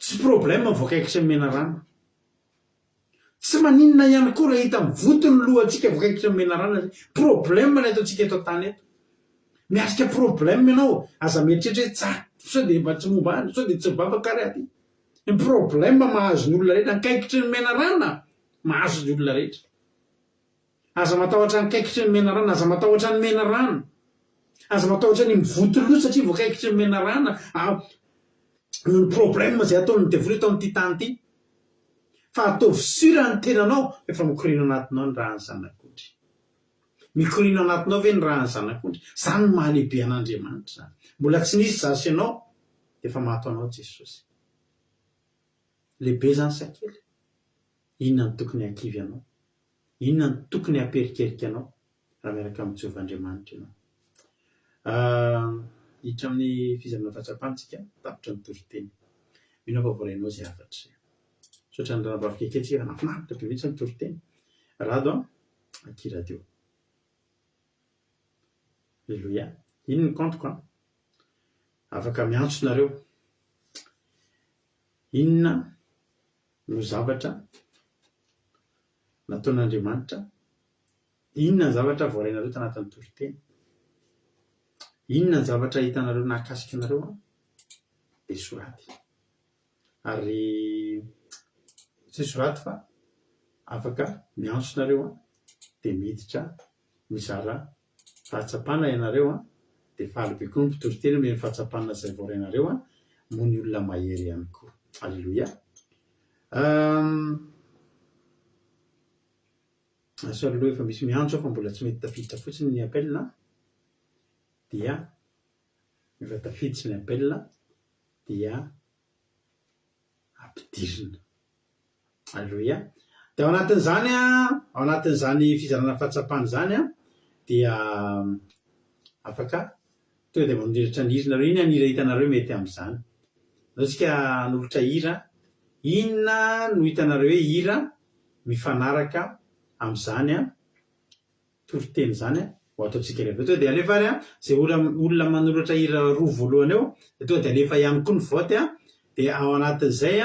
Tsy problème voakaikitry ny menarana. Tsy maninona ihany koa raha hita mivoto ny lohantsika voakaikitry ny menarana zay. Problème ny ataontsika eto an-tany eto. Miatrika problème ianao, aza mieritreritra hoe tsa, sao dia mba tsy momba any, sao dia tsy mivavaka ary aty. Ny problème mahazo ny olona rehetra, ny kaikitry ny menarana mahazo ny olona rehetra. Aza matahotra ny kaikitry ny menarana, aza matahotra ny menarana. Aza matahotra ny mivoto loha satria voakaikitry ny menarana noho ny problème izay ataon'ny devoly eto amin'ity tany ity. Fa ataovy sûr ny tenanao fa efa mikoriana anatinao ny ràn'ny zanak'ondry. Mikoriana anatinao ve ny ràn'ny zanak'ondry? Izany no mahalehibe an'Andriamanitra izany. Mbola tsy nisy izaho sy ianao dia efa maty ho anao Jesosy. Lehibe izany sa kely? Inona no tokony hahakivy anao? Inona no tokony hamperikerika anao raha miaraka amin'i Jehovah Andriamanitra ianao? Hiditra amin'ny fizarana fahatsapana isika, tapitra ny toriteny. Mino aho fa voarainao izay hafatra izay. Misaotra ny ranabavy Keke tsika fa nahafinaritra be mihitsy ny toriteny. Rado an, akia radio. Alléluia. Iny ny compte-ko an. Afaka miantso nareo. Inona no zavatra nataon'Andriamanitra? Inona ny zavatra voarainareo tanatin'ny toriteny? Inona ny zavatra hitanareo nahakasika anareo an? Dia soraty. Ary tsy soraty fa afaka miantso nareo an, dia miditra mizara fahatsapana ianareo an, dia faly be koa ny mpitory teny omeny fahatsapana izay voarainareo an, moa ny olona mahery ihany koa. Aleloia. Asa aloha efa misy miantso aho fa mbola tsy mety tafiditra fotsiny ny appel an, dia rehefa tafiditra ny appel dia ampidirina. Aleloia. Dia ao anatin'izany, ao anatin'izany fizarana fahatsapana izany dia afaka tonga dia manoratra ny hira nareo. Inona ny hira hitanareo mety amin'izany? Andao tsika hanolotra hira. Inona no hitanareo hoe hira mifanaraka amin'izany toriteny izany ho ataontsika rehefa tonga dia alefa ary izay olona manoratra hira roa voalohany eo dia tonga dia alefa ihany koa ny vote dia ao anatin'izay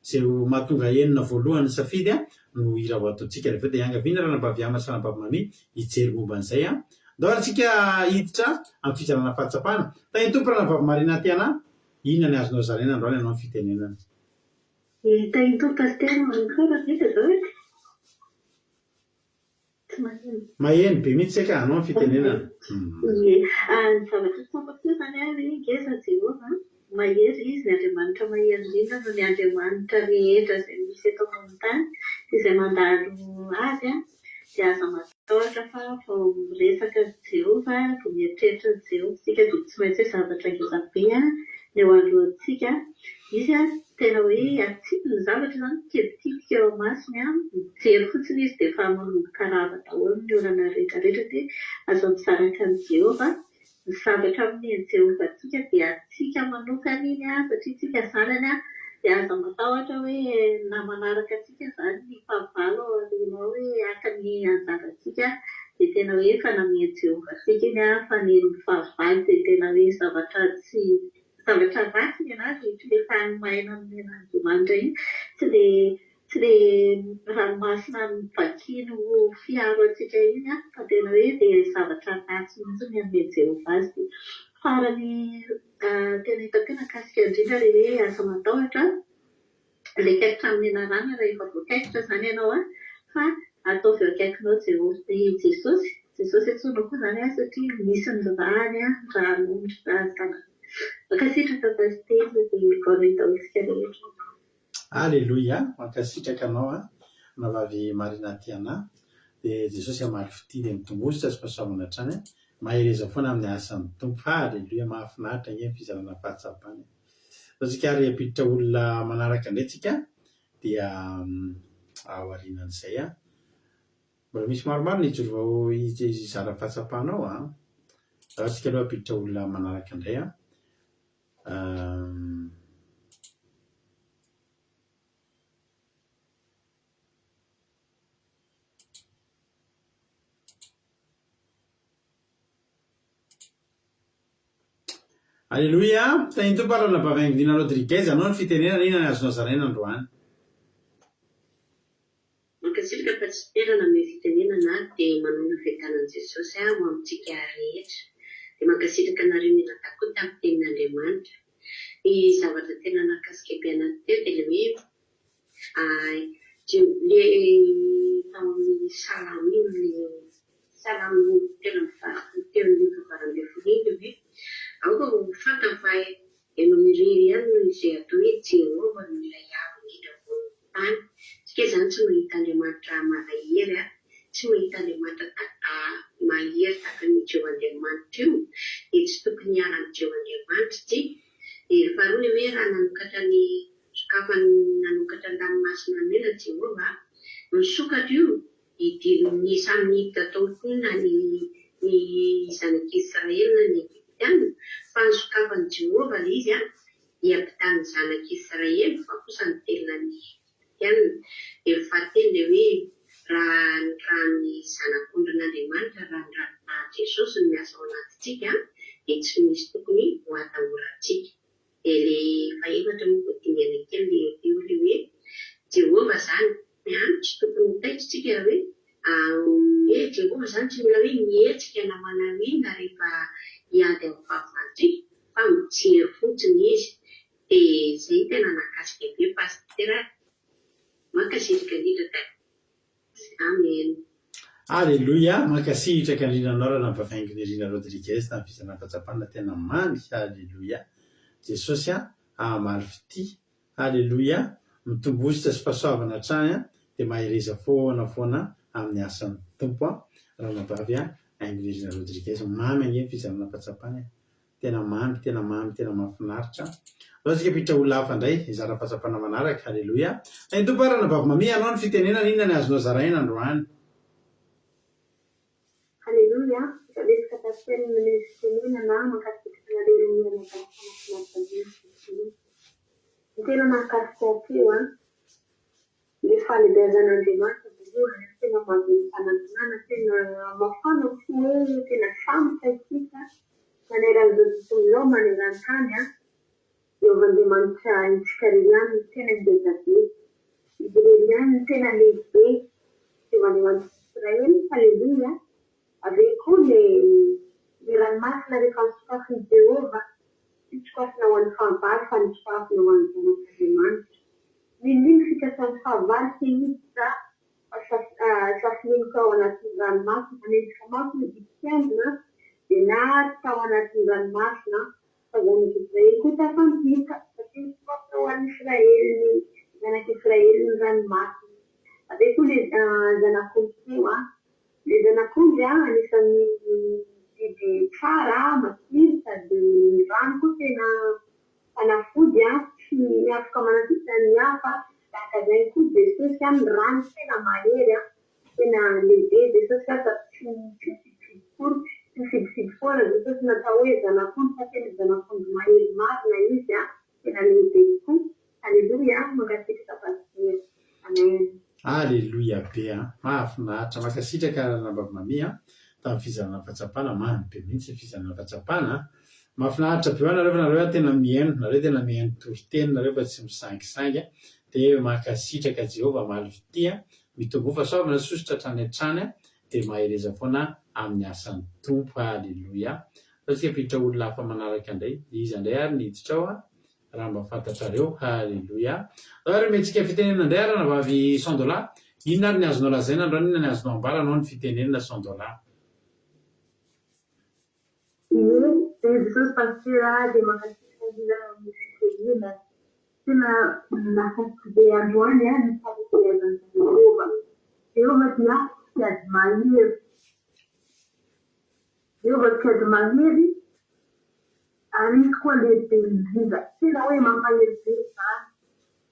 izay mahatonga enina voalohany ny safidy no hira ho ataontsika rehefa eo dia iangaviana ranabavy Ama sy ranabavy Mamy hijery momba an'izay Andao ary tsika hiditra amin'ny fizarana fahatsapana. Tahin'ny Tompo ranabavy Marina Tiana, inona ny azonao zaraina androany ianao ny fitenenana? Tahin'ny Tompo Pasitera, manokana ve azafady? Tsy maheno. Maheno be mihitsy saika anao ny fitenenana. Ie. Ny zavatra tsapako teo izany hoe ngeza Jehovah, mahery Izy, ny Andriamanitra mahery indrindra noho ny andriamanitra rehetra izay misy eto ambonin'ny tany, izay mandalo Azy dia aza matahotra fa vao miresaka an'i Jehovah, vao mieritreritra an'i Jehovah isika dia tsy maintsy hoe zavatra ngeza be ny eo anoloantsika. Izy tena hoe atsipiny ny zavatra izany, mikitikitika eo imasony, mijery fotsiny izy dia efa manomboka rava daholo ny olana rehetra rehetra dia aza misaraka amin'i Jehovah. Ny zavatra omen'i Jehovah antsika dia antsika manokana iny satria isika zanany dia aza matahotra hoe na manaraka antsika izany ny fahavalo ao aoriana ao hoe haka ny anjarantsika dia tena hoe efa namen'i Jehovah antsika iny fa ny fahavalo dia tena hoe zavatra tsy Zavatra ratsy ny anazy iny, tsy ilay tany maina nomen'Andriamanitra iny, tsy ilay tsy ilay ranomasina novakiany ho fiaro antsika iny an, fa tena hoe dia zavatra ratsy mihitsy ny anomen'i Jehovah azy. Dia farany Tena hitako hoe nahakasika indrindra ilay hoe aza matahotra ilay kaikitra amin'ny menarana rehefa voakaikitra izany ianao an, fa ataovy eo akaikinao Jehovah, i Jesosy, Jesosy antsoinao koa izany an, satria misy ny rany an, ràn'ondry, ràn'ny zanak'ondry. Mankasitraka Pasitera dia bonne nuit daholo isika rehetra. Aleloia! Mankasitraka anao an, Rahavavy Marina Tiana. Dia Jesosy hamaly fitia dia mitombozotra sy fahasoavana hatrany an. Mahereza foana amin'ny asan'ny Tompo. Haleloia! Mahafinaritra ange ny fizarana fahatsapana e. Zao tsika ary hampiditra olona manaraka indray tsika dia aorianan'izay an. Mbola misy maromaro ny hijoro vao hizara fahatsapana ao an. Zao tsika aloha hampiditra olona manaraka indray an. Aleloia! Tahin'ny Tompo ary Ranabavy Angelina Rodriguez, anao ny fitenenana, inona ny azonao zaraina androany? Mankasitraka fa tsy tera nanome fitenenana dia manonona fiadanan'i Jesosy ho amintsika rehetra. Dia mankasitraka anareo mianadahy koa tamin'ny tenin'Andriamanitra. Ny zavatra tena nahakasika be anahy teo dia ilay hoe ilay tao amin'ny salamo iny ilay salamo 83 iny ilay hoe aoka ho fantany fa Ianao irery ihany no izay atao hoe Jehovah no ilay Avo Indrindra ambonin'ny tany. Tsika izany tsy mahita Andriamanitra mahery a, tsy mahita Andriamanitra mahery tahaka an'io Jehovah Andriamanitra io, dia tsy tokony hiala amin'i Jehovah Andriamanitra isika. Dia faharoa ilay hoe raha nanokatra ny sokafany nanokatra ny ranomasina mena Jehovah, misokatra io Hidirin'ny samy niditra tao koa na ny ny zanak'i Israely na ny Egyptiana, fa nosokafan'i Jehovah ilay izy hiampitan'ny zanak'i Israely, fa kosa nitelina ny Egyptiana. Dia ny fahatelo ilay hoe raha ny ran'ny Zanak'ondrin'Andriamanitra, raha ny ran'i Jesosy no miasa ao anatintsika, dia tsy misy tokony ho atahorantsika. Dia ilay fahefatra moa vao dingana kely dia eo ilay hoe Jehovah izany an, tsy tokony ho taitra isika raha hoe hoe Jehovah izany tsy mila hoe mihetsika na manao inona rehefa hiady amin'ny fahavalontsika fa mijery fotsiny izy. Dia izay no tena nahakasika be Pasitera. Mankasitraka indrindra Dada. Amen. Aleloia! Mankasitraka indrindra anao Ranabavy Haingonirina Rodriguez tamin'ny fizarana fahatsapana tena mamy. Aleloia! Jesosy a, hahamaly fitia. Aleloia! Mitombozotra sy fahasoavana hatrany a, dia mahereza foana foana amin'ny asan'ny Tompo a. Ranabavy Haingonirina Rodriguez, mamy ange ny fizarana fahatsapana e. Tena mamy, tena mamy, tena mahafinaritra. Aleo tsika hampiditra olona hafa indray hizara fahatsapana manaraka. Haleloia. Tahin'ny Tompo ary Ranabavy Mamia, anao ny fitenenana, inona ny azonao zaraina androany? Haleloia, mifanesika Pasitera nomena ny fitenenana mankasitraka anareo mianadahy fa mahafinaritra be ny fivoriana. Ny tena mahakasika ahy teo an, Le fahalehibeazan'Andriamanitra voalohany an, tena mahavelona fanantenana, tena mafana fo hoe tena sambatra isika maneran'izao tontolo izao, maneran-tany an, Jehovah Andriamanitra isika irery ihany no tena ngeza be, Izy irery ihany no tena lehibe, Jehovah Andriamanitr'i Israely, Haleloia, avy eo koa le ny ranomasina rehefa nosokafin'i Jehovah, tsy nosokafina ho an'ny fahavalo fa nosokafina ho an'ny zanak'Andriamanitra. N'inon'inona fikasan'ny fahavalo te hiditra safononoka ao anatin'ny ranomasina, hanenjika mafy ny Egyptiana dia nary tao anatin'ny ranomasina fa zanak'Israely koa tafampita satria nisokafina ho an'ny Israely ny zanak'Israely ny ranomasina. Avy eo koa ilay zanak'ondry teo an, ilay zanak'ondry an anisan'ny biby tsara, matsiro sady ny rano koa tena Fanafody an, tsy afaka manasitra ny hafa, tahaka izay koa Jesosy an, ny rany tena mahery an, tena lehibe Jesosy an, sady tsy tsy mifidifidy akory, tsy mifidifidy foana Jesosy natao hoe zanak'ondry fa tena zanak'ondry mahery marina Izy an, tena lehibe tokoa, Aleloia, mankasitraka Pasitera, Amen. Aleloia be an! Mahafinaritra! Mankasitraka Ranabavy Mamy an! Tamin'ny fizarana fahatsapana, mamy be mihitsy ny fizarana fahatsapana an! Mahafinaritra be ho anareo fa nareo tena mihaino, nareo tena mihaino toriteny nareo fa tsy misangisangy an! Dia mankasitraka Jehovah hamaly fitia, mitomboa fahasoavana sosotra hatrany hatrany an! Dia mahereza foana amin'ny asan'ny Tompo. Aleloia! Fa tsika hampiditra olona hafa manaraka indray. Iza indray ary ny hiditra ao an? Raha mba fantatrareo. Haleloia. Andao ary omentsika fitenenana indray ary ranabavy Sandola. Inona ary ny azonao lazaina androany, inona ny azonao ambara anao ny fitenenana Sandola? Ie, dia Jesosy Pasitera dia mankasitraka indrindra amin'ny fitenenana. Tena nahakasika be androany ny fahalehibeazan'i Jehovah. Jehovah dia mpiady mahery. Jehovah mpiady mahery ary izy koa lehibe indrindra. Tena hoe mampahery be izany.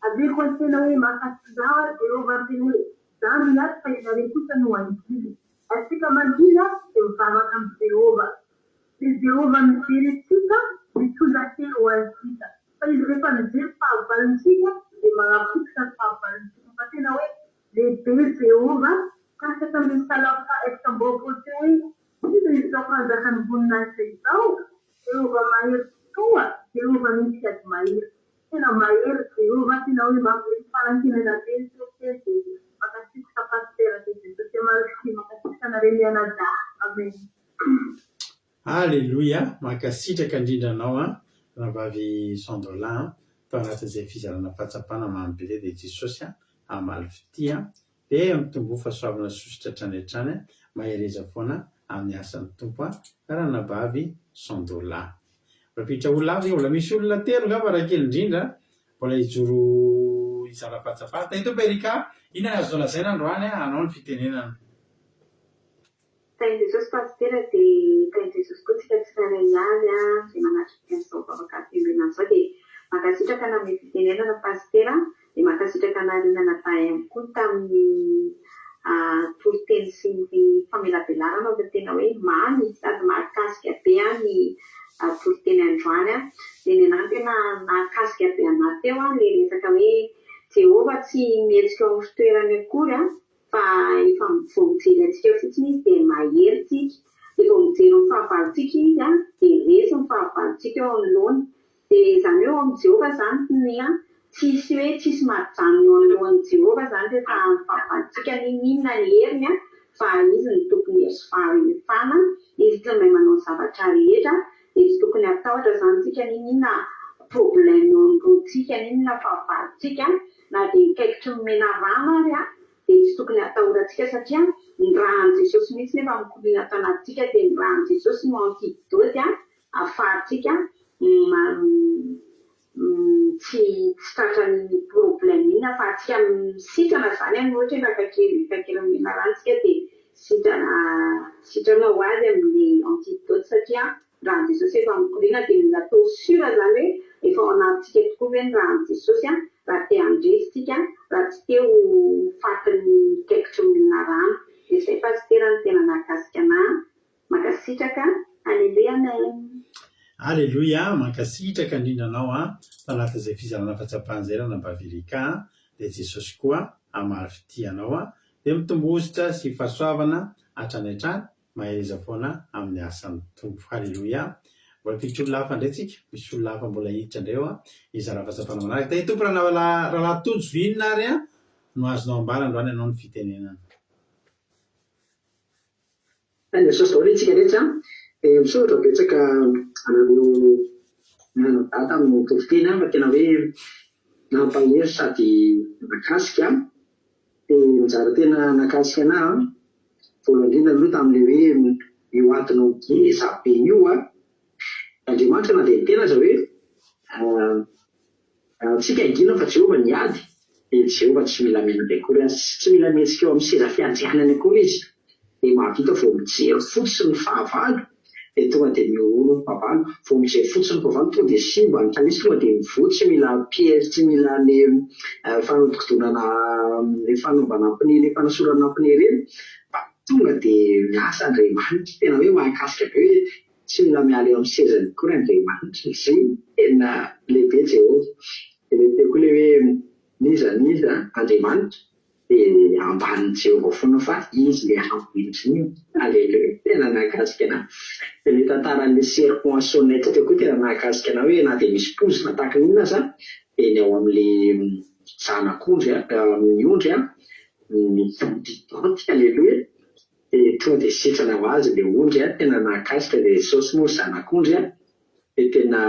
Averiko an-tsaina hoe mankasitraha Jehovah ary teny hoe, Izaho no hiady fa ianareo kosa no hangina. Isika mangina dia mivavaka amin'i Jehovah. Dia Jehovah mijery antsika, mitondra hery ho antsika. Fa izy rehefa mijery ny fahavalontsika dia manapotika ny fahavalontsika. Fa tena hoe lehibe Jehovah, tahaka tamin'ny Salamo faha 24 teo hoe, Iza izao mpanjakan'ny voninahitra izao? Jehovah mahery tokoa, Jehovah misy ady mahery. Tena mahery Jehovah, tena hoe mampilemy fanantenana be ny toriteny dia mankasitraka Pasitera dia Jesosy Merci mankasitraka anareo mianadahy Amen. Aleloia! Mankasitraka indrindra anao an Rahavavy Sandola an! Tao anatin'izay fizarana fahatsapana mamy be izay dia Jesosy an hamaly fitia an! Dia mitomboa fahasoavana sosotra hatrany hatrany an! Mahereza foana amin'ny asan'ny Tompo an Ranabavy Sandola. Mampiditra olona hafa, mbola misy olona telo angamba raha kely indrindra mbola hijoro hizara fahatsapana. Tahin'ny Tompo Erica, inona ny azonao lazaina androany anao ny fitenenana? Tahin'i Jesosy Pasitera dia tahin'i Jesosy koa tsika tsirairay avy izay manatrika an'izao vavaka fiambenana izao dia mankasitraka nanome fitenenana Pasitera dia mankasitraka anareo mianadahy ihany koa tamin'ny toriteny sy ny famelabelarana fa tena hoe mamy sady mahakasika be ny toriteny androany dia ny anah tena nahakasika be anah teo ilay resaka hoe Jehovah tsy mihetsika ao amin'ny fitoerany akory fa efa vao mijery antsika fotsiny izy dia mahery tsika, dia vao mijery ny fahavalontsika izy dia resy ny fahavalontsika eo anoloany, dia izany hoe eo amin'i Jehovah izany ny an, tsisy hoe tsisy mahajanona eo anoloan'i Jehovah izany rehefa ny fahavalontsika n'inon'inona ny heriny an, fa izy no tompon'ny hery sy fahefana, izy no mahay manao ny zavatra rehetra, dia tsy tokony hatahotra izany tsika n'inon'inona problème eo anoloantsika, n'inon'inona fahavalontsika, na dia mikaikitry ny menarana ary an, dia tsy tokony hatahorantsika satria ny ràn'i Jesosy mihitsy nefa mikoriana ato anatintsika dia ny ràn'i Jesosy no antidote ahafahantsika tsy tsy tratran'iny problème iny ahafahantsika misitrana izany an, ohatra hoe maka kely maka kely menarana isika dia sitrana sitrana ho azy amin'ny antidote satria Ny ràn'i Jesosy efa mikoriana dia mila atao sûr zany hoe efa ao anatintsika tokoa ve ny ràn'i Jesosy an, raha te handresy tsika, raha tsy te ho fatin'ny kaikitry ny olona rano. Dia izay Pasitera no tena nahakasika anah. Mankasitraka. Aleloia Amen. Aleloia, mankasitraka indrindra anao an, tao anatin'izay fizarana fahatsapana izay Ranabavy Erika an, dia Jesosy koa hamaly fitia anao an, dia mitombo hosotra sy fahasoavana hatrany hatrany Mahereza foana amin'ny asan'ny Tompo. Haleloia. Mbola mpiditra olona hafa indray tsika. Misy olona hafa mbola hiditra indray eo an. Hizara fahatsapana manaraka. Tahin'ny Tompo Rahalahy Tojo, inona ary an no azonao ambara androany anao ny fitenenana? Tahin'i Jesosy daholo isika rehetra an. Dia misaotra betsaka anareo mianadahy tamin'ny toriteny an, fa tena hoe nampahery sady nahakasika. Dia nizara tena nahakasika anah an, voalohany indrindra aloha tamin'ilay hoe io adinao ngeza be io an, Andriamanitra na dia niteny aza hoe antsika hangina fa Jehovah niady, dia Jehovah tsy mila miady akory aza, tsy mila mihetsika eo amin'ny seza fiandrianany akory izy, dia mahavita vao mijery fotsiny ny fahavalo dia tonga dia mihorohoro ny fahavalo, vao mijery fotsiny ny fahavalo tonga dia simba ny kalesy, tonga dia mivoa, tsy mila piège, tsy mila le fanodikodinana le fanaovana pneu, le fanasorana pneu ireny fa tonga dia miasa Andriamanitra, tena hoe mahakasika be hoe tsy mila miala eo amin'ny sezany akory Andriamanitra, izay tena lehibe Jehovah, dia le teo koa le hoe n'iza n'iza Andriamanitra Dia ambanin'i Jehovah foana fa izy ilay avo indrindra. Aleloia. Tena nahakasika anah. Dia ilay tantaran'ilay serpent à sonnette teo koa tena nahakasika anah hoe na dia misy poizina tahaka ny inona aza dia ny ao amin'ilay zanak'ondry, amin'ny ondry, misy antidote. Aleloia. Dia tonga dia sitrana ho azy ilay ondry an, tena nahakasika ilay Jesosy moa zanak'ondry an, dia tena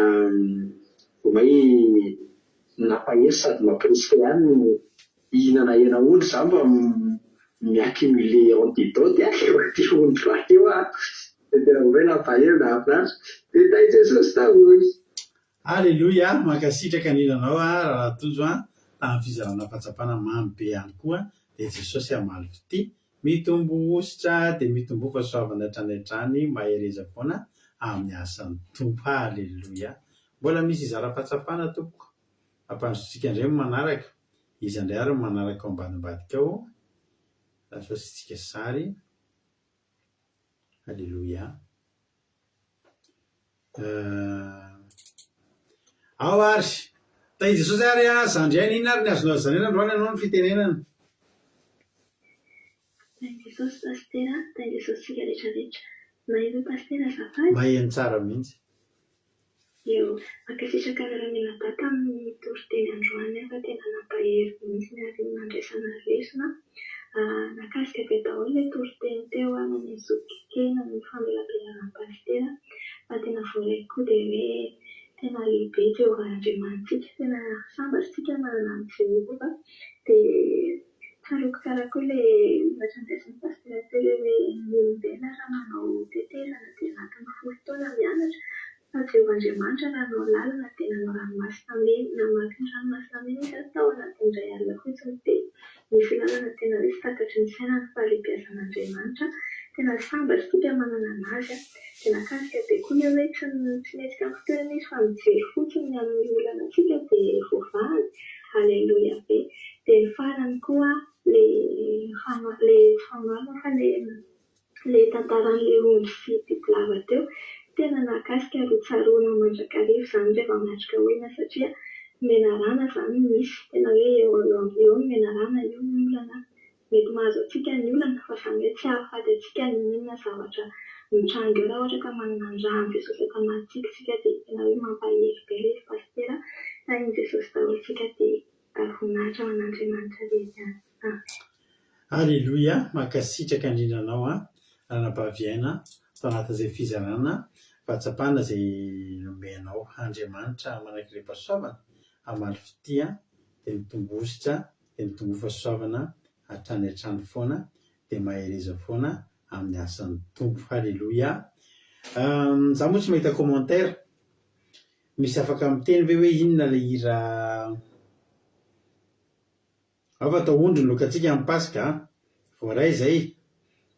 vao may nampahery sady mampirisika ihany ny hihinana hena ondry za mba mi-accumuler antidote an, eo aty ondry lahy eo aho, dia tena vao may nampahery nahafinaritra, dia tahin'i Jesosy daholo. Aleloia! Mankasitraka ny hiranao Rahalahy Tojo a! Tamin'ny fizarana fahatsapana mamy be ihany koa dia Jesosy hamaly fitia. Mitombo hosotra dia mitomboa fahasoavana hatrany hatrany mahereza foana amin'ny asan'ny Tompo. Aleloia! Mbola misy hizara fahatsapana tompoko. Ampandrosotsika indray ny manaraka. Iza indray ary ny manaraka ao ambadimbadika ao? Lasa asiantsika sary. Aleloia. Ao ary. Tahin'i Jesosy ary ah, zandry aina, inona ary ny azonao lazaina androany ianao ny fitenenana? Tahin'i Jesosy Pasitera, tahin'i Jesosy tsika rehetra rehetra. Maheno Pasitera azafady? Maheno tsara mihitsy. Eo. Mankasitraka anareo mianadahy tamin'ny toriteny androany fa tena nampahery mihitsy ary nandraisana lesona. Nahakasika be daholo ilay toriteny teo na ny zoky kely na ny famelabelaran'ny pasitera fa tena voaraiko koa dia hoe tena lehibe Jehovah Andriamanitsika, tena sambatra isika manana an'i Jehovah dia tsaroako tsara koa ilay ohatra noraisin'ny pasitera teo ilay hoe ny olombelona raha manao tetezana dia anatin'ny folo taona mianatra Fa Jehovah Andriamanitra nanao lalana dia nanao ranomasina mena, namaky ny ranomasina mena Izy ary tao anatin'ny indray alina fotsiny dia nisy lalana tena hoe tsy takatry ny saina ny fahalehibiazan'Andriamanitra. Tena sambatra isika manana an'Azy. Dia nahakasika be koa ilay hoe tsy tsy mihetsika amin'ny fitoerana Izy fa mijery fotsiny ny amin'ny olana antsika dia voavahany. Aleloia be. Dia ny farany koa ilay ilay tsy fanoharana fa ilay Ilay tantaran'ilay ondry sy bibilava teo, tena nahakasika ary ho tsaroana mandrakariva izany rehefa miatrika olona satria menarana izany no misy, tena hoe eo eo ny menarana, io ny olana, mety mahazo antsika ny olana fa izany hoe tsy hahafaty antsika n'inon'inona zavatra mitranga eo raha ohatra ka manana ny ràn'i Jesosy ato anatintsika isika dia tena hoe mampahery be ilay izy Pasitera, tahin'i Jesosy daholo isika dia Voninahitra ho an'Andriamanitra irery ihany. Amen. Aleloia, mankasitraka indrindra anao an, ranabavy Aina, tao anatin'izay fizarana fahatsapana izay nomenao. Andriamanitra manakirem-pahasoavana, hamaly fitia, dia mitombo hosotra, dia mitomboa fahasoavana hatrany hatrany foana, dia mahereza foana amin'ny asan'ny Tompo. Aleloia. Za moa tsy mahita commentaire. Misy afaka miteny ve hoe inona ilay hira Ao fa atao ondry ny lokantsika amin'ny Paska a! Voaray izay,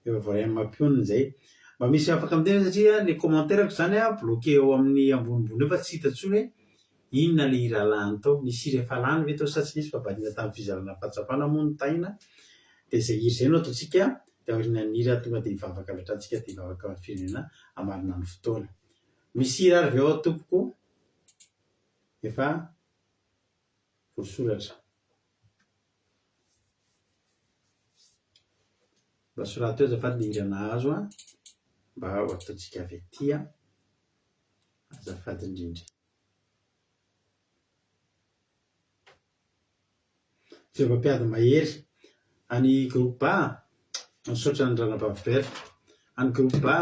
efa voaray amin'ny mampionona izay. Mba misy afaka miteny ve satria ilay commentaire-ko izany a bloqué ao amin'ny ambonimbony eo fa tsy hita intsony hoe inona ilay hira lany tao. Nisy hira efa lany ve tao sa tsy nisy fa variana tamin'ny fizarana fahatsapana moa ny Taina. Dia izay hira izay no ataontsika dia aorianan'ny hira tonga dia hivavaka avy hatrany tsika dia hivavaka ho an'ny firenena hamarina ny fotoana. Misy hira ary ve ao tompoko efa voasoratra? Mba soraty eo azafady le hira nahazo an, mba ho ataontsika avy aty an, azafady indrindra. Jehovah Mpiady Mahery, any groupe A, misaotra an'i Ranabavy Berthe, any groupe A,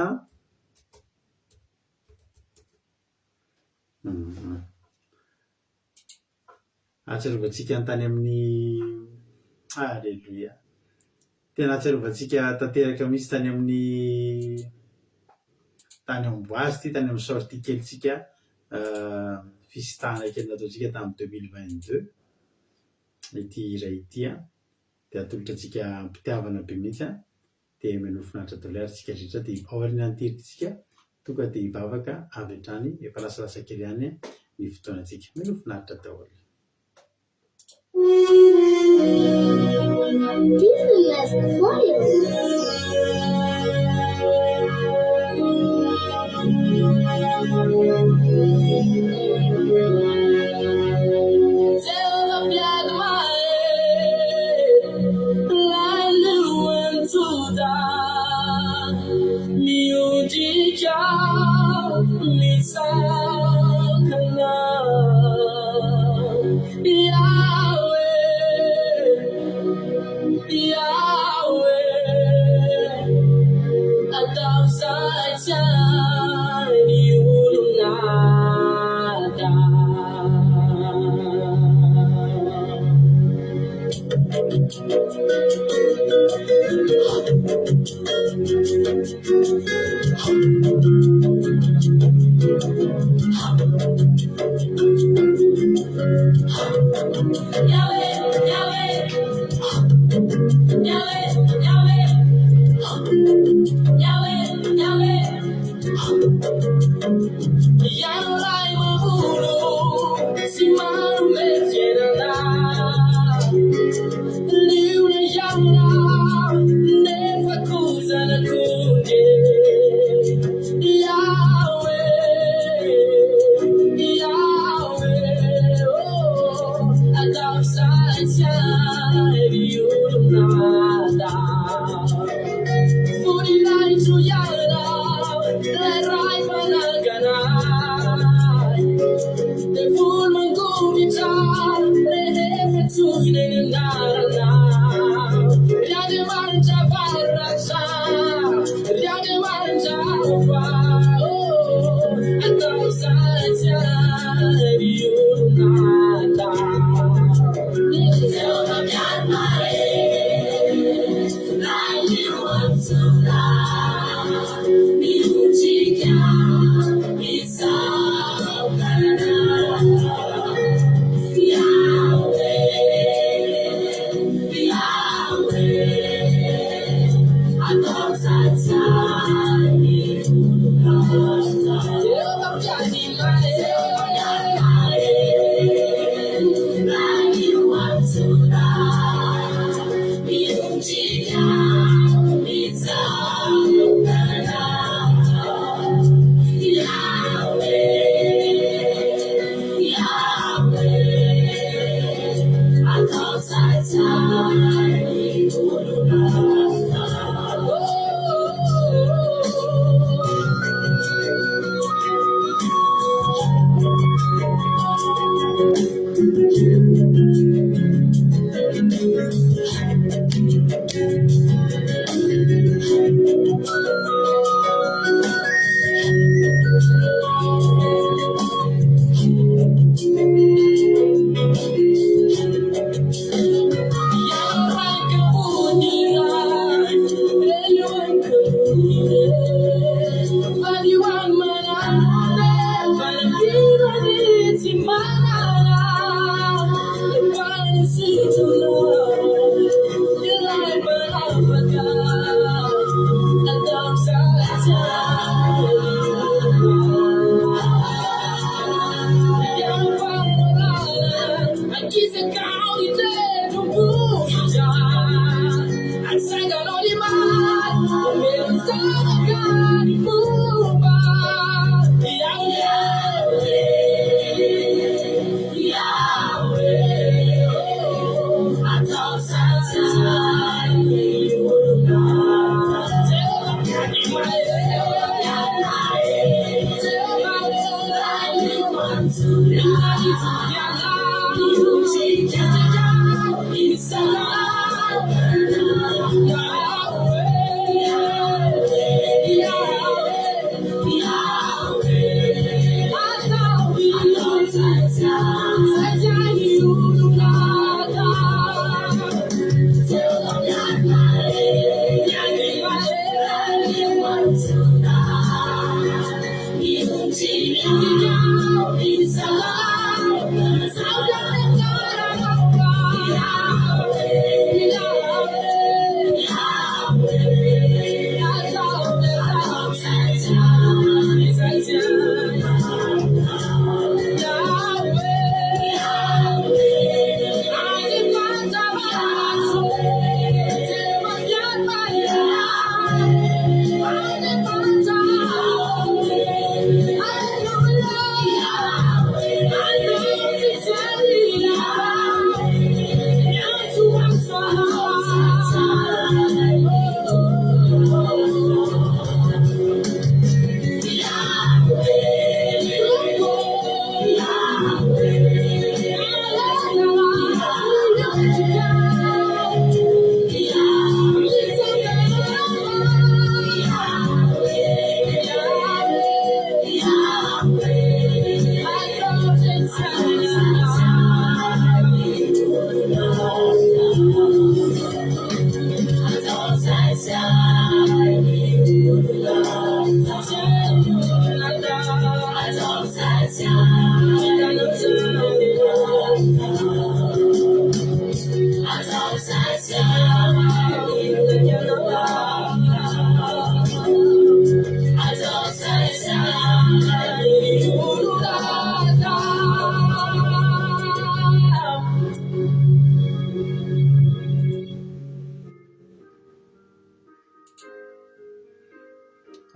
Ahatsiarovantsika ny tany amin'ny Aleloia. Tena ahatsiarovantsika tanteraka mihitsy tany amin'ny tany Amboise ity, tany amin'ny sortie kelintsika fisintahana kely nataontsika tamin'ny 2022 ity hira ity an. Dia atolotra antsika am-pitiavana be mihitsy an. Dia menoa finaritra daholo ary tsika rehetra dia aorianan'ity hira ity tsika tonga dia hivavaka avy hatrany, efa lasalasa kely ihany ny fotoanantsika. Menoa finaritra daholo. Yeah.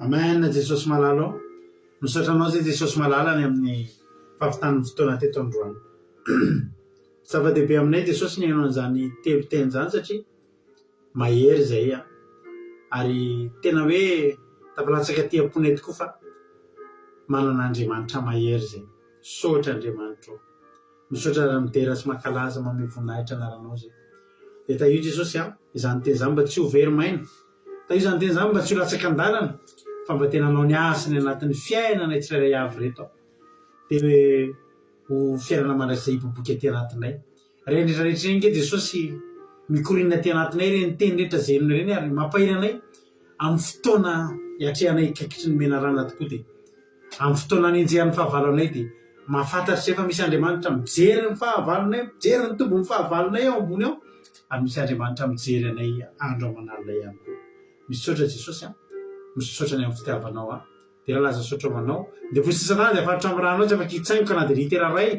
Amen Jesosy malala ô. Misaotra anao zay Jesosy malala ny amin'ny fahavitan'ny fotoana teto androany. Zava-dehibe aminay Jesosy ny haino an'izany telo teny izany satria mahery izay an. Ary tena hoe tafalatsaka aty am-ponay tokoa fa manana Andriamanitra mahery izay. Misaotra Andriamanitra ô. Misaotra ary midera sy mankalaza manome voninahitra anaranao izay. Dia tahio Jesosy an, izany teny izany mba tsy ho very maina. Tahio izany teny izany mba tsy ho latsaka an-dalana fa mba tena hanao ny asany anatin'ny fiainanay tsirairay avy ireto aho. Dia ho fiainana mandrakizay hiboiboika aty anatinay. Ireny rehetra rehetra ireny ange Jesosy mikoriana aty anatinay ireny teny rehetra izay henonay ireny ary mampahery anay amin'ny fotoana hiatrehanay hikaikitry ny menarana tokoa dia amin'ny fotoana anenjehan'ny fahavalo anay dia mahafantatra izay fa misy Andriamanitra mijery ny fahavalonay, mijery ny tombon'ny fahavalonay ao ambony ao ary misy Andriamanitra mijery anay andro aman'alina ihany koa. Misaotra Jesosy a! Misaotra ny amin'ny fitiavanao ahy. Dia laza saotra ho anao. Dia voa sisa anah dia faritra amin'ny ranao tsy afaka hitsaingoka na dia litera iray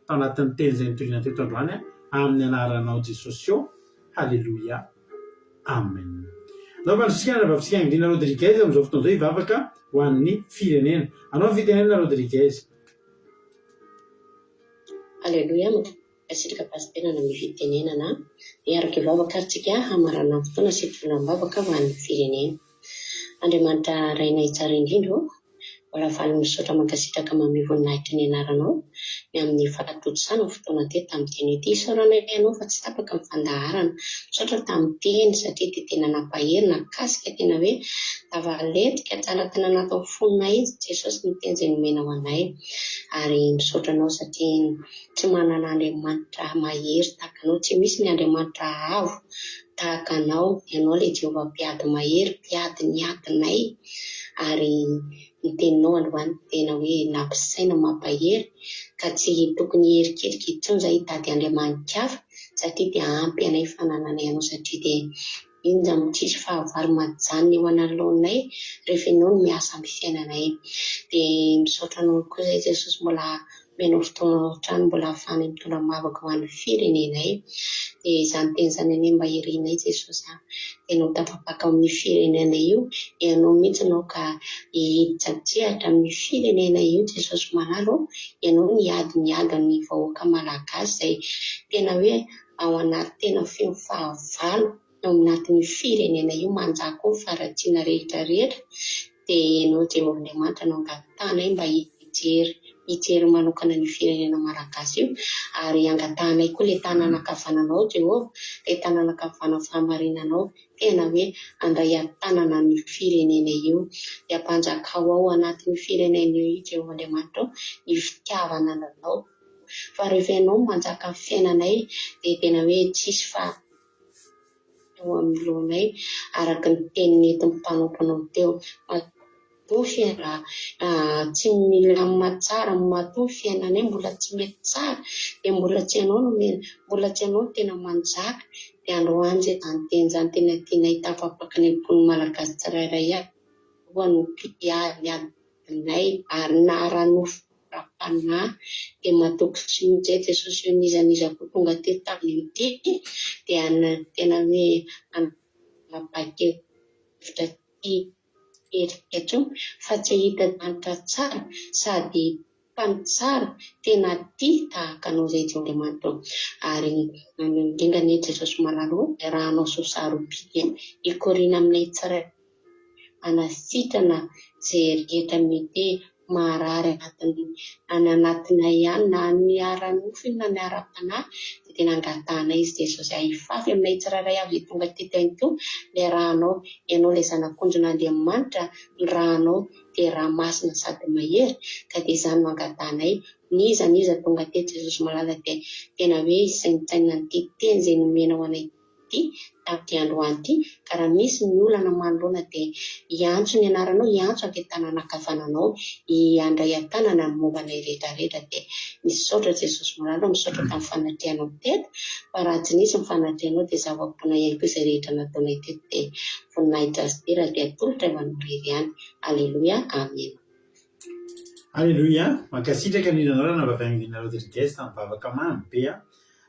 tao anatin'ny teny izay nitoriana teto androany amin'ny anaranao Jesosy ô Haleloia Amen. Andao ampandrosotsika ny rahavavitsika Angelina Rodriguez amin'izao fotoana izao hivavaka ho an'ny firenena. Anao ny fitenenana Rodriguez. Aleloia, mankasitraka Pasitera nanome fitenenana. Hiaraka hivavaka ary tsika hamarana ny fotoana sy hitondra am-bavaka ho an'ny firenena. Andriamanitra Rainay tsara indrindra ô, mbola faly misaotra mankasitraka manome voninahitra ny anaranao ny amin'ny fahatontosana ny fotoana teto tamin'ny teny ity. Isaoranay anao fa tsy tapaka ny fandaharana. Misaotra tamin'ny teny satria dia tena nampahery, nahakasika tena hoe tafaletika tsara tena anatin'ny fonay izy Jesosy ny teny izay nomenao anay. Ary misaotra anao satria tsy manana Andriamanitra mahery tahaka anao, tsy misy ny Andriamanitra avo tahaka anao, ianao ilay Jehovah mpiady mahery, mpiady ny adinay, ary ny teninao androany tena hoe nampisaina mampahery, ka tsy tokony hierikerika intsony izahay hitady andriamani-kafa satria dia ampy anay fanananay anao satria dia inona no tsisy fahavalo majanona eo anoloanay rehefa ianao no miasa amin'ny fiainanay. Dia misaotra anao koa izahay Jesosy mbola omenao fotoana hatrany mbola ahafahanay mitondra am-bavaka ho an'ny firenenay. Dia izany teny izany anie mba irinay Jesosy a. Tena ho tafapaka ao amin'io firenena io, ianao mihitsy no ka hiditra an-tsehatra amin'io firenena io Jesosy malala ô, ianao no hiady ny adin'ny vahoaka malagasy izay tena hoe ao anaty tena feno fahavalo ao anatin'io firenena io manjaka ao ny faharatsiana rehetra rehetra dia ianao Jehovah Andriamanitra no angatahanay mba hijery hijery manokana an'io firenena malagasy io ary angatahanay koa ilay tanana ankavananao Jehovah ilay tanana ankavanan'ny fahamarinanao tena hoe handray an-tanana an'io firenena io dia ampanjakao ao anatin'io firenena io Jehovah Andriamanitra ô ny fitiavana anao Fa rehefa ianao no manjaka amin'ny fiainanay dia tena hoe tsisy faha eo amin'ny lohanay araka ny teny nentin'ny mpanomponao teo. Matoa fiainana tsy milamina tsara, matoa fiainanay mbola tsy mety tsara dia mbola tsy ianao no mbola tsy ianao no tena manjaka dia androany izany teny izany tena tianay tafapaka ny am-pon'ny Malagasy tsirairay avy no mpiady ny adinay ary na ara-nofo ara-panahy dia matoky sy mijery Jesosy eo n'iza n'iza koa tonga teto tamin'io ity dia tena hoe hanapa-kevitra tsy hierika intsony fa tsy hahita Andriamanitra tsara sady mpitsara tena tia tahaka anao izay Jehovah Andriamanitra ô. Ary indrindra anie Jesosy malala ô, iarahanao sy ho sarobidy hikoriana aminay tsirairay hanasitrana izay rehetra mety marary anatin'ny any anatinay any na ny ara-nofo io na ny ara-panahy dia tena angatahanay izy Jesosy ahifafy aminay tsirairay avy izay tonga teto ihany koa ilay rànao, Ianao ilay Zanak'ondrin'Andriamanitra, ny rànao dia rà masina sady mahery ka dia izany no angatahanay n'iza n'iza tonga teto Jesosy malala dia tena hoe hisaintsaina an'ity teny izay nomenao anay ity. ity, tamin'ity androany ity, ka raha misy ny olana manoloana dia hiantso ny anaranao, hiantso avy an-tanana ankavananao, handray an-tanana ny momba anay rehetra rehetra dia misaotra Jesosy malala ô, misaotra tamin'ny fanatrehanao teto, fa raha tsy nisy ny fanatrehanao dia zava-poana ihany koa izay rehetra nataonay teto dia voninahitra sy dera dia atolotra ho anao irery ihany. Aleloia, Amena. Aleloia, mankasitraka indrindra anao Ranabavy Angelina Rodriguez tamin'ny vavaka mamy be a!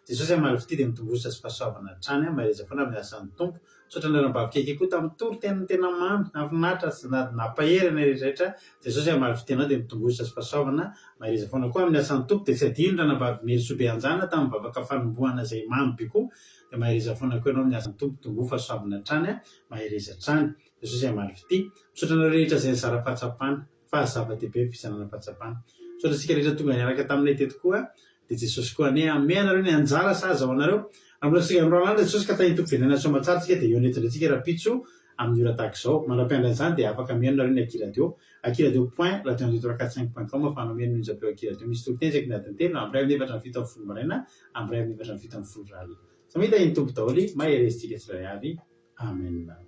Jesosy hamaly fitia dia mitombosa sy fahasoavana hatrany a! Mahereza foana amin'ny asan'ny Tompo. Misaotra an'i Ranabavy Keke koa tamin'ny toriteny tena mamy, nahafinaritra sy nampahery anay rehetra. Jesosy hamaly fitia anao dia mitombosa sy fahasoavana. Mahereza foana koa amin'ny asan'ny Tompo. Dia tsy adino Ranabavy Merisoa Beanjana tamin'ny vavaka fanombohana izay mamy be koa. Dia mahereza foana koa ianao amin'ny asan'ny Tompo. Tomboa fahasoavana hatrany a! Mahereza hatrany. Jesosy hamaly fitia. Misaotra anareo rehetra izay nizara fahatsapana, fa zava-dehibe ny fizarana fahatsapana. Misaotra antsika rehetra tonga niaraka taminay teto koa, dia Jesosy koa anie hanome anareo ny anjara sahaza ho anareo. Raha mbola tsy tonga amin'ny roa Jesosy ka tahin'ny Tompo velona soamatsara tsika dia hihaona eto indray tsika rahampitso amin'ny ora tahaka izao. Mandra-piandry an'izany dia afaka mihaino nareo ny Akiradio, akiradio point radio un deux trois quatre cinq point com afahanao mihaino ny onjam-peo Akiradio misy toriteny isaky ny adiny telo, amin'ny iray amin'ny efatra amin'ny 17 maraina, amin'ny iray amin'ny efatra amin'ny 17 alina. Samia tahin'ny Tompo daholo, mahereza tsika tsirairay avy. Amen.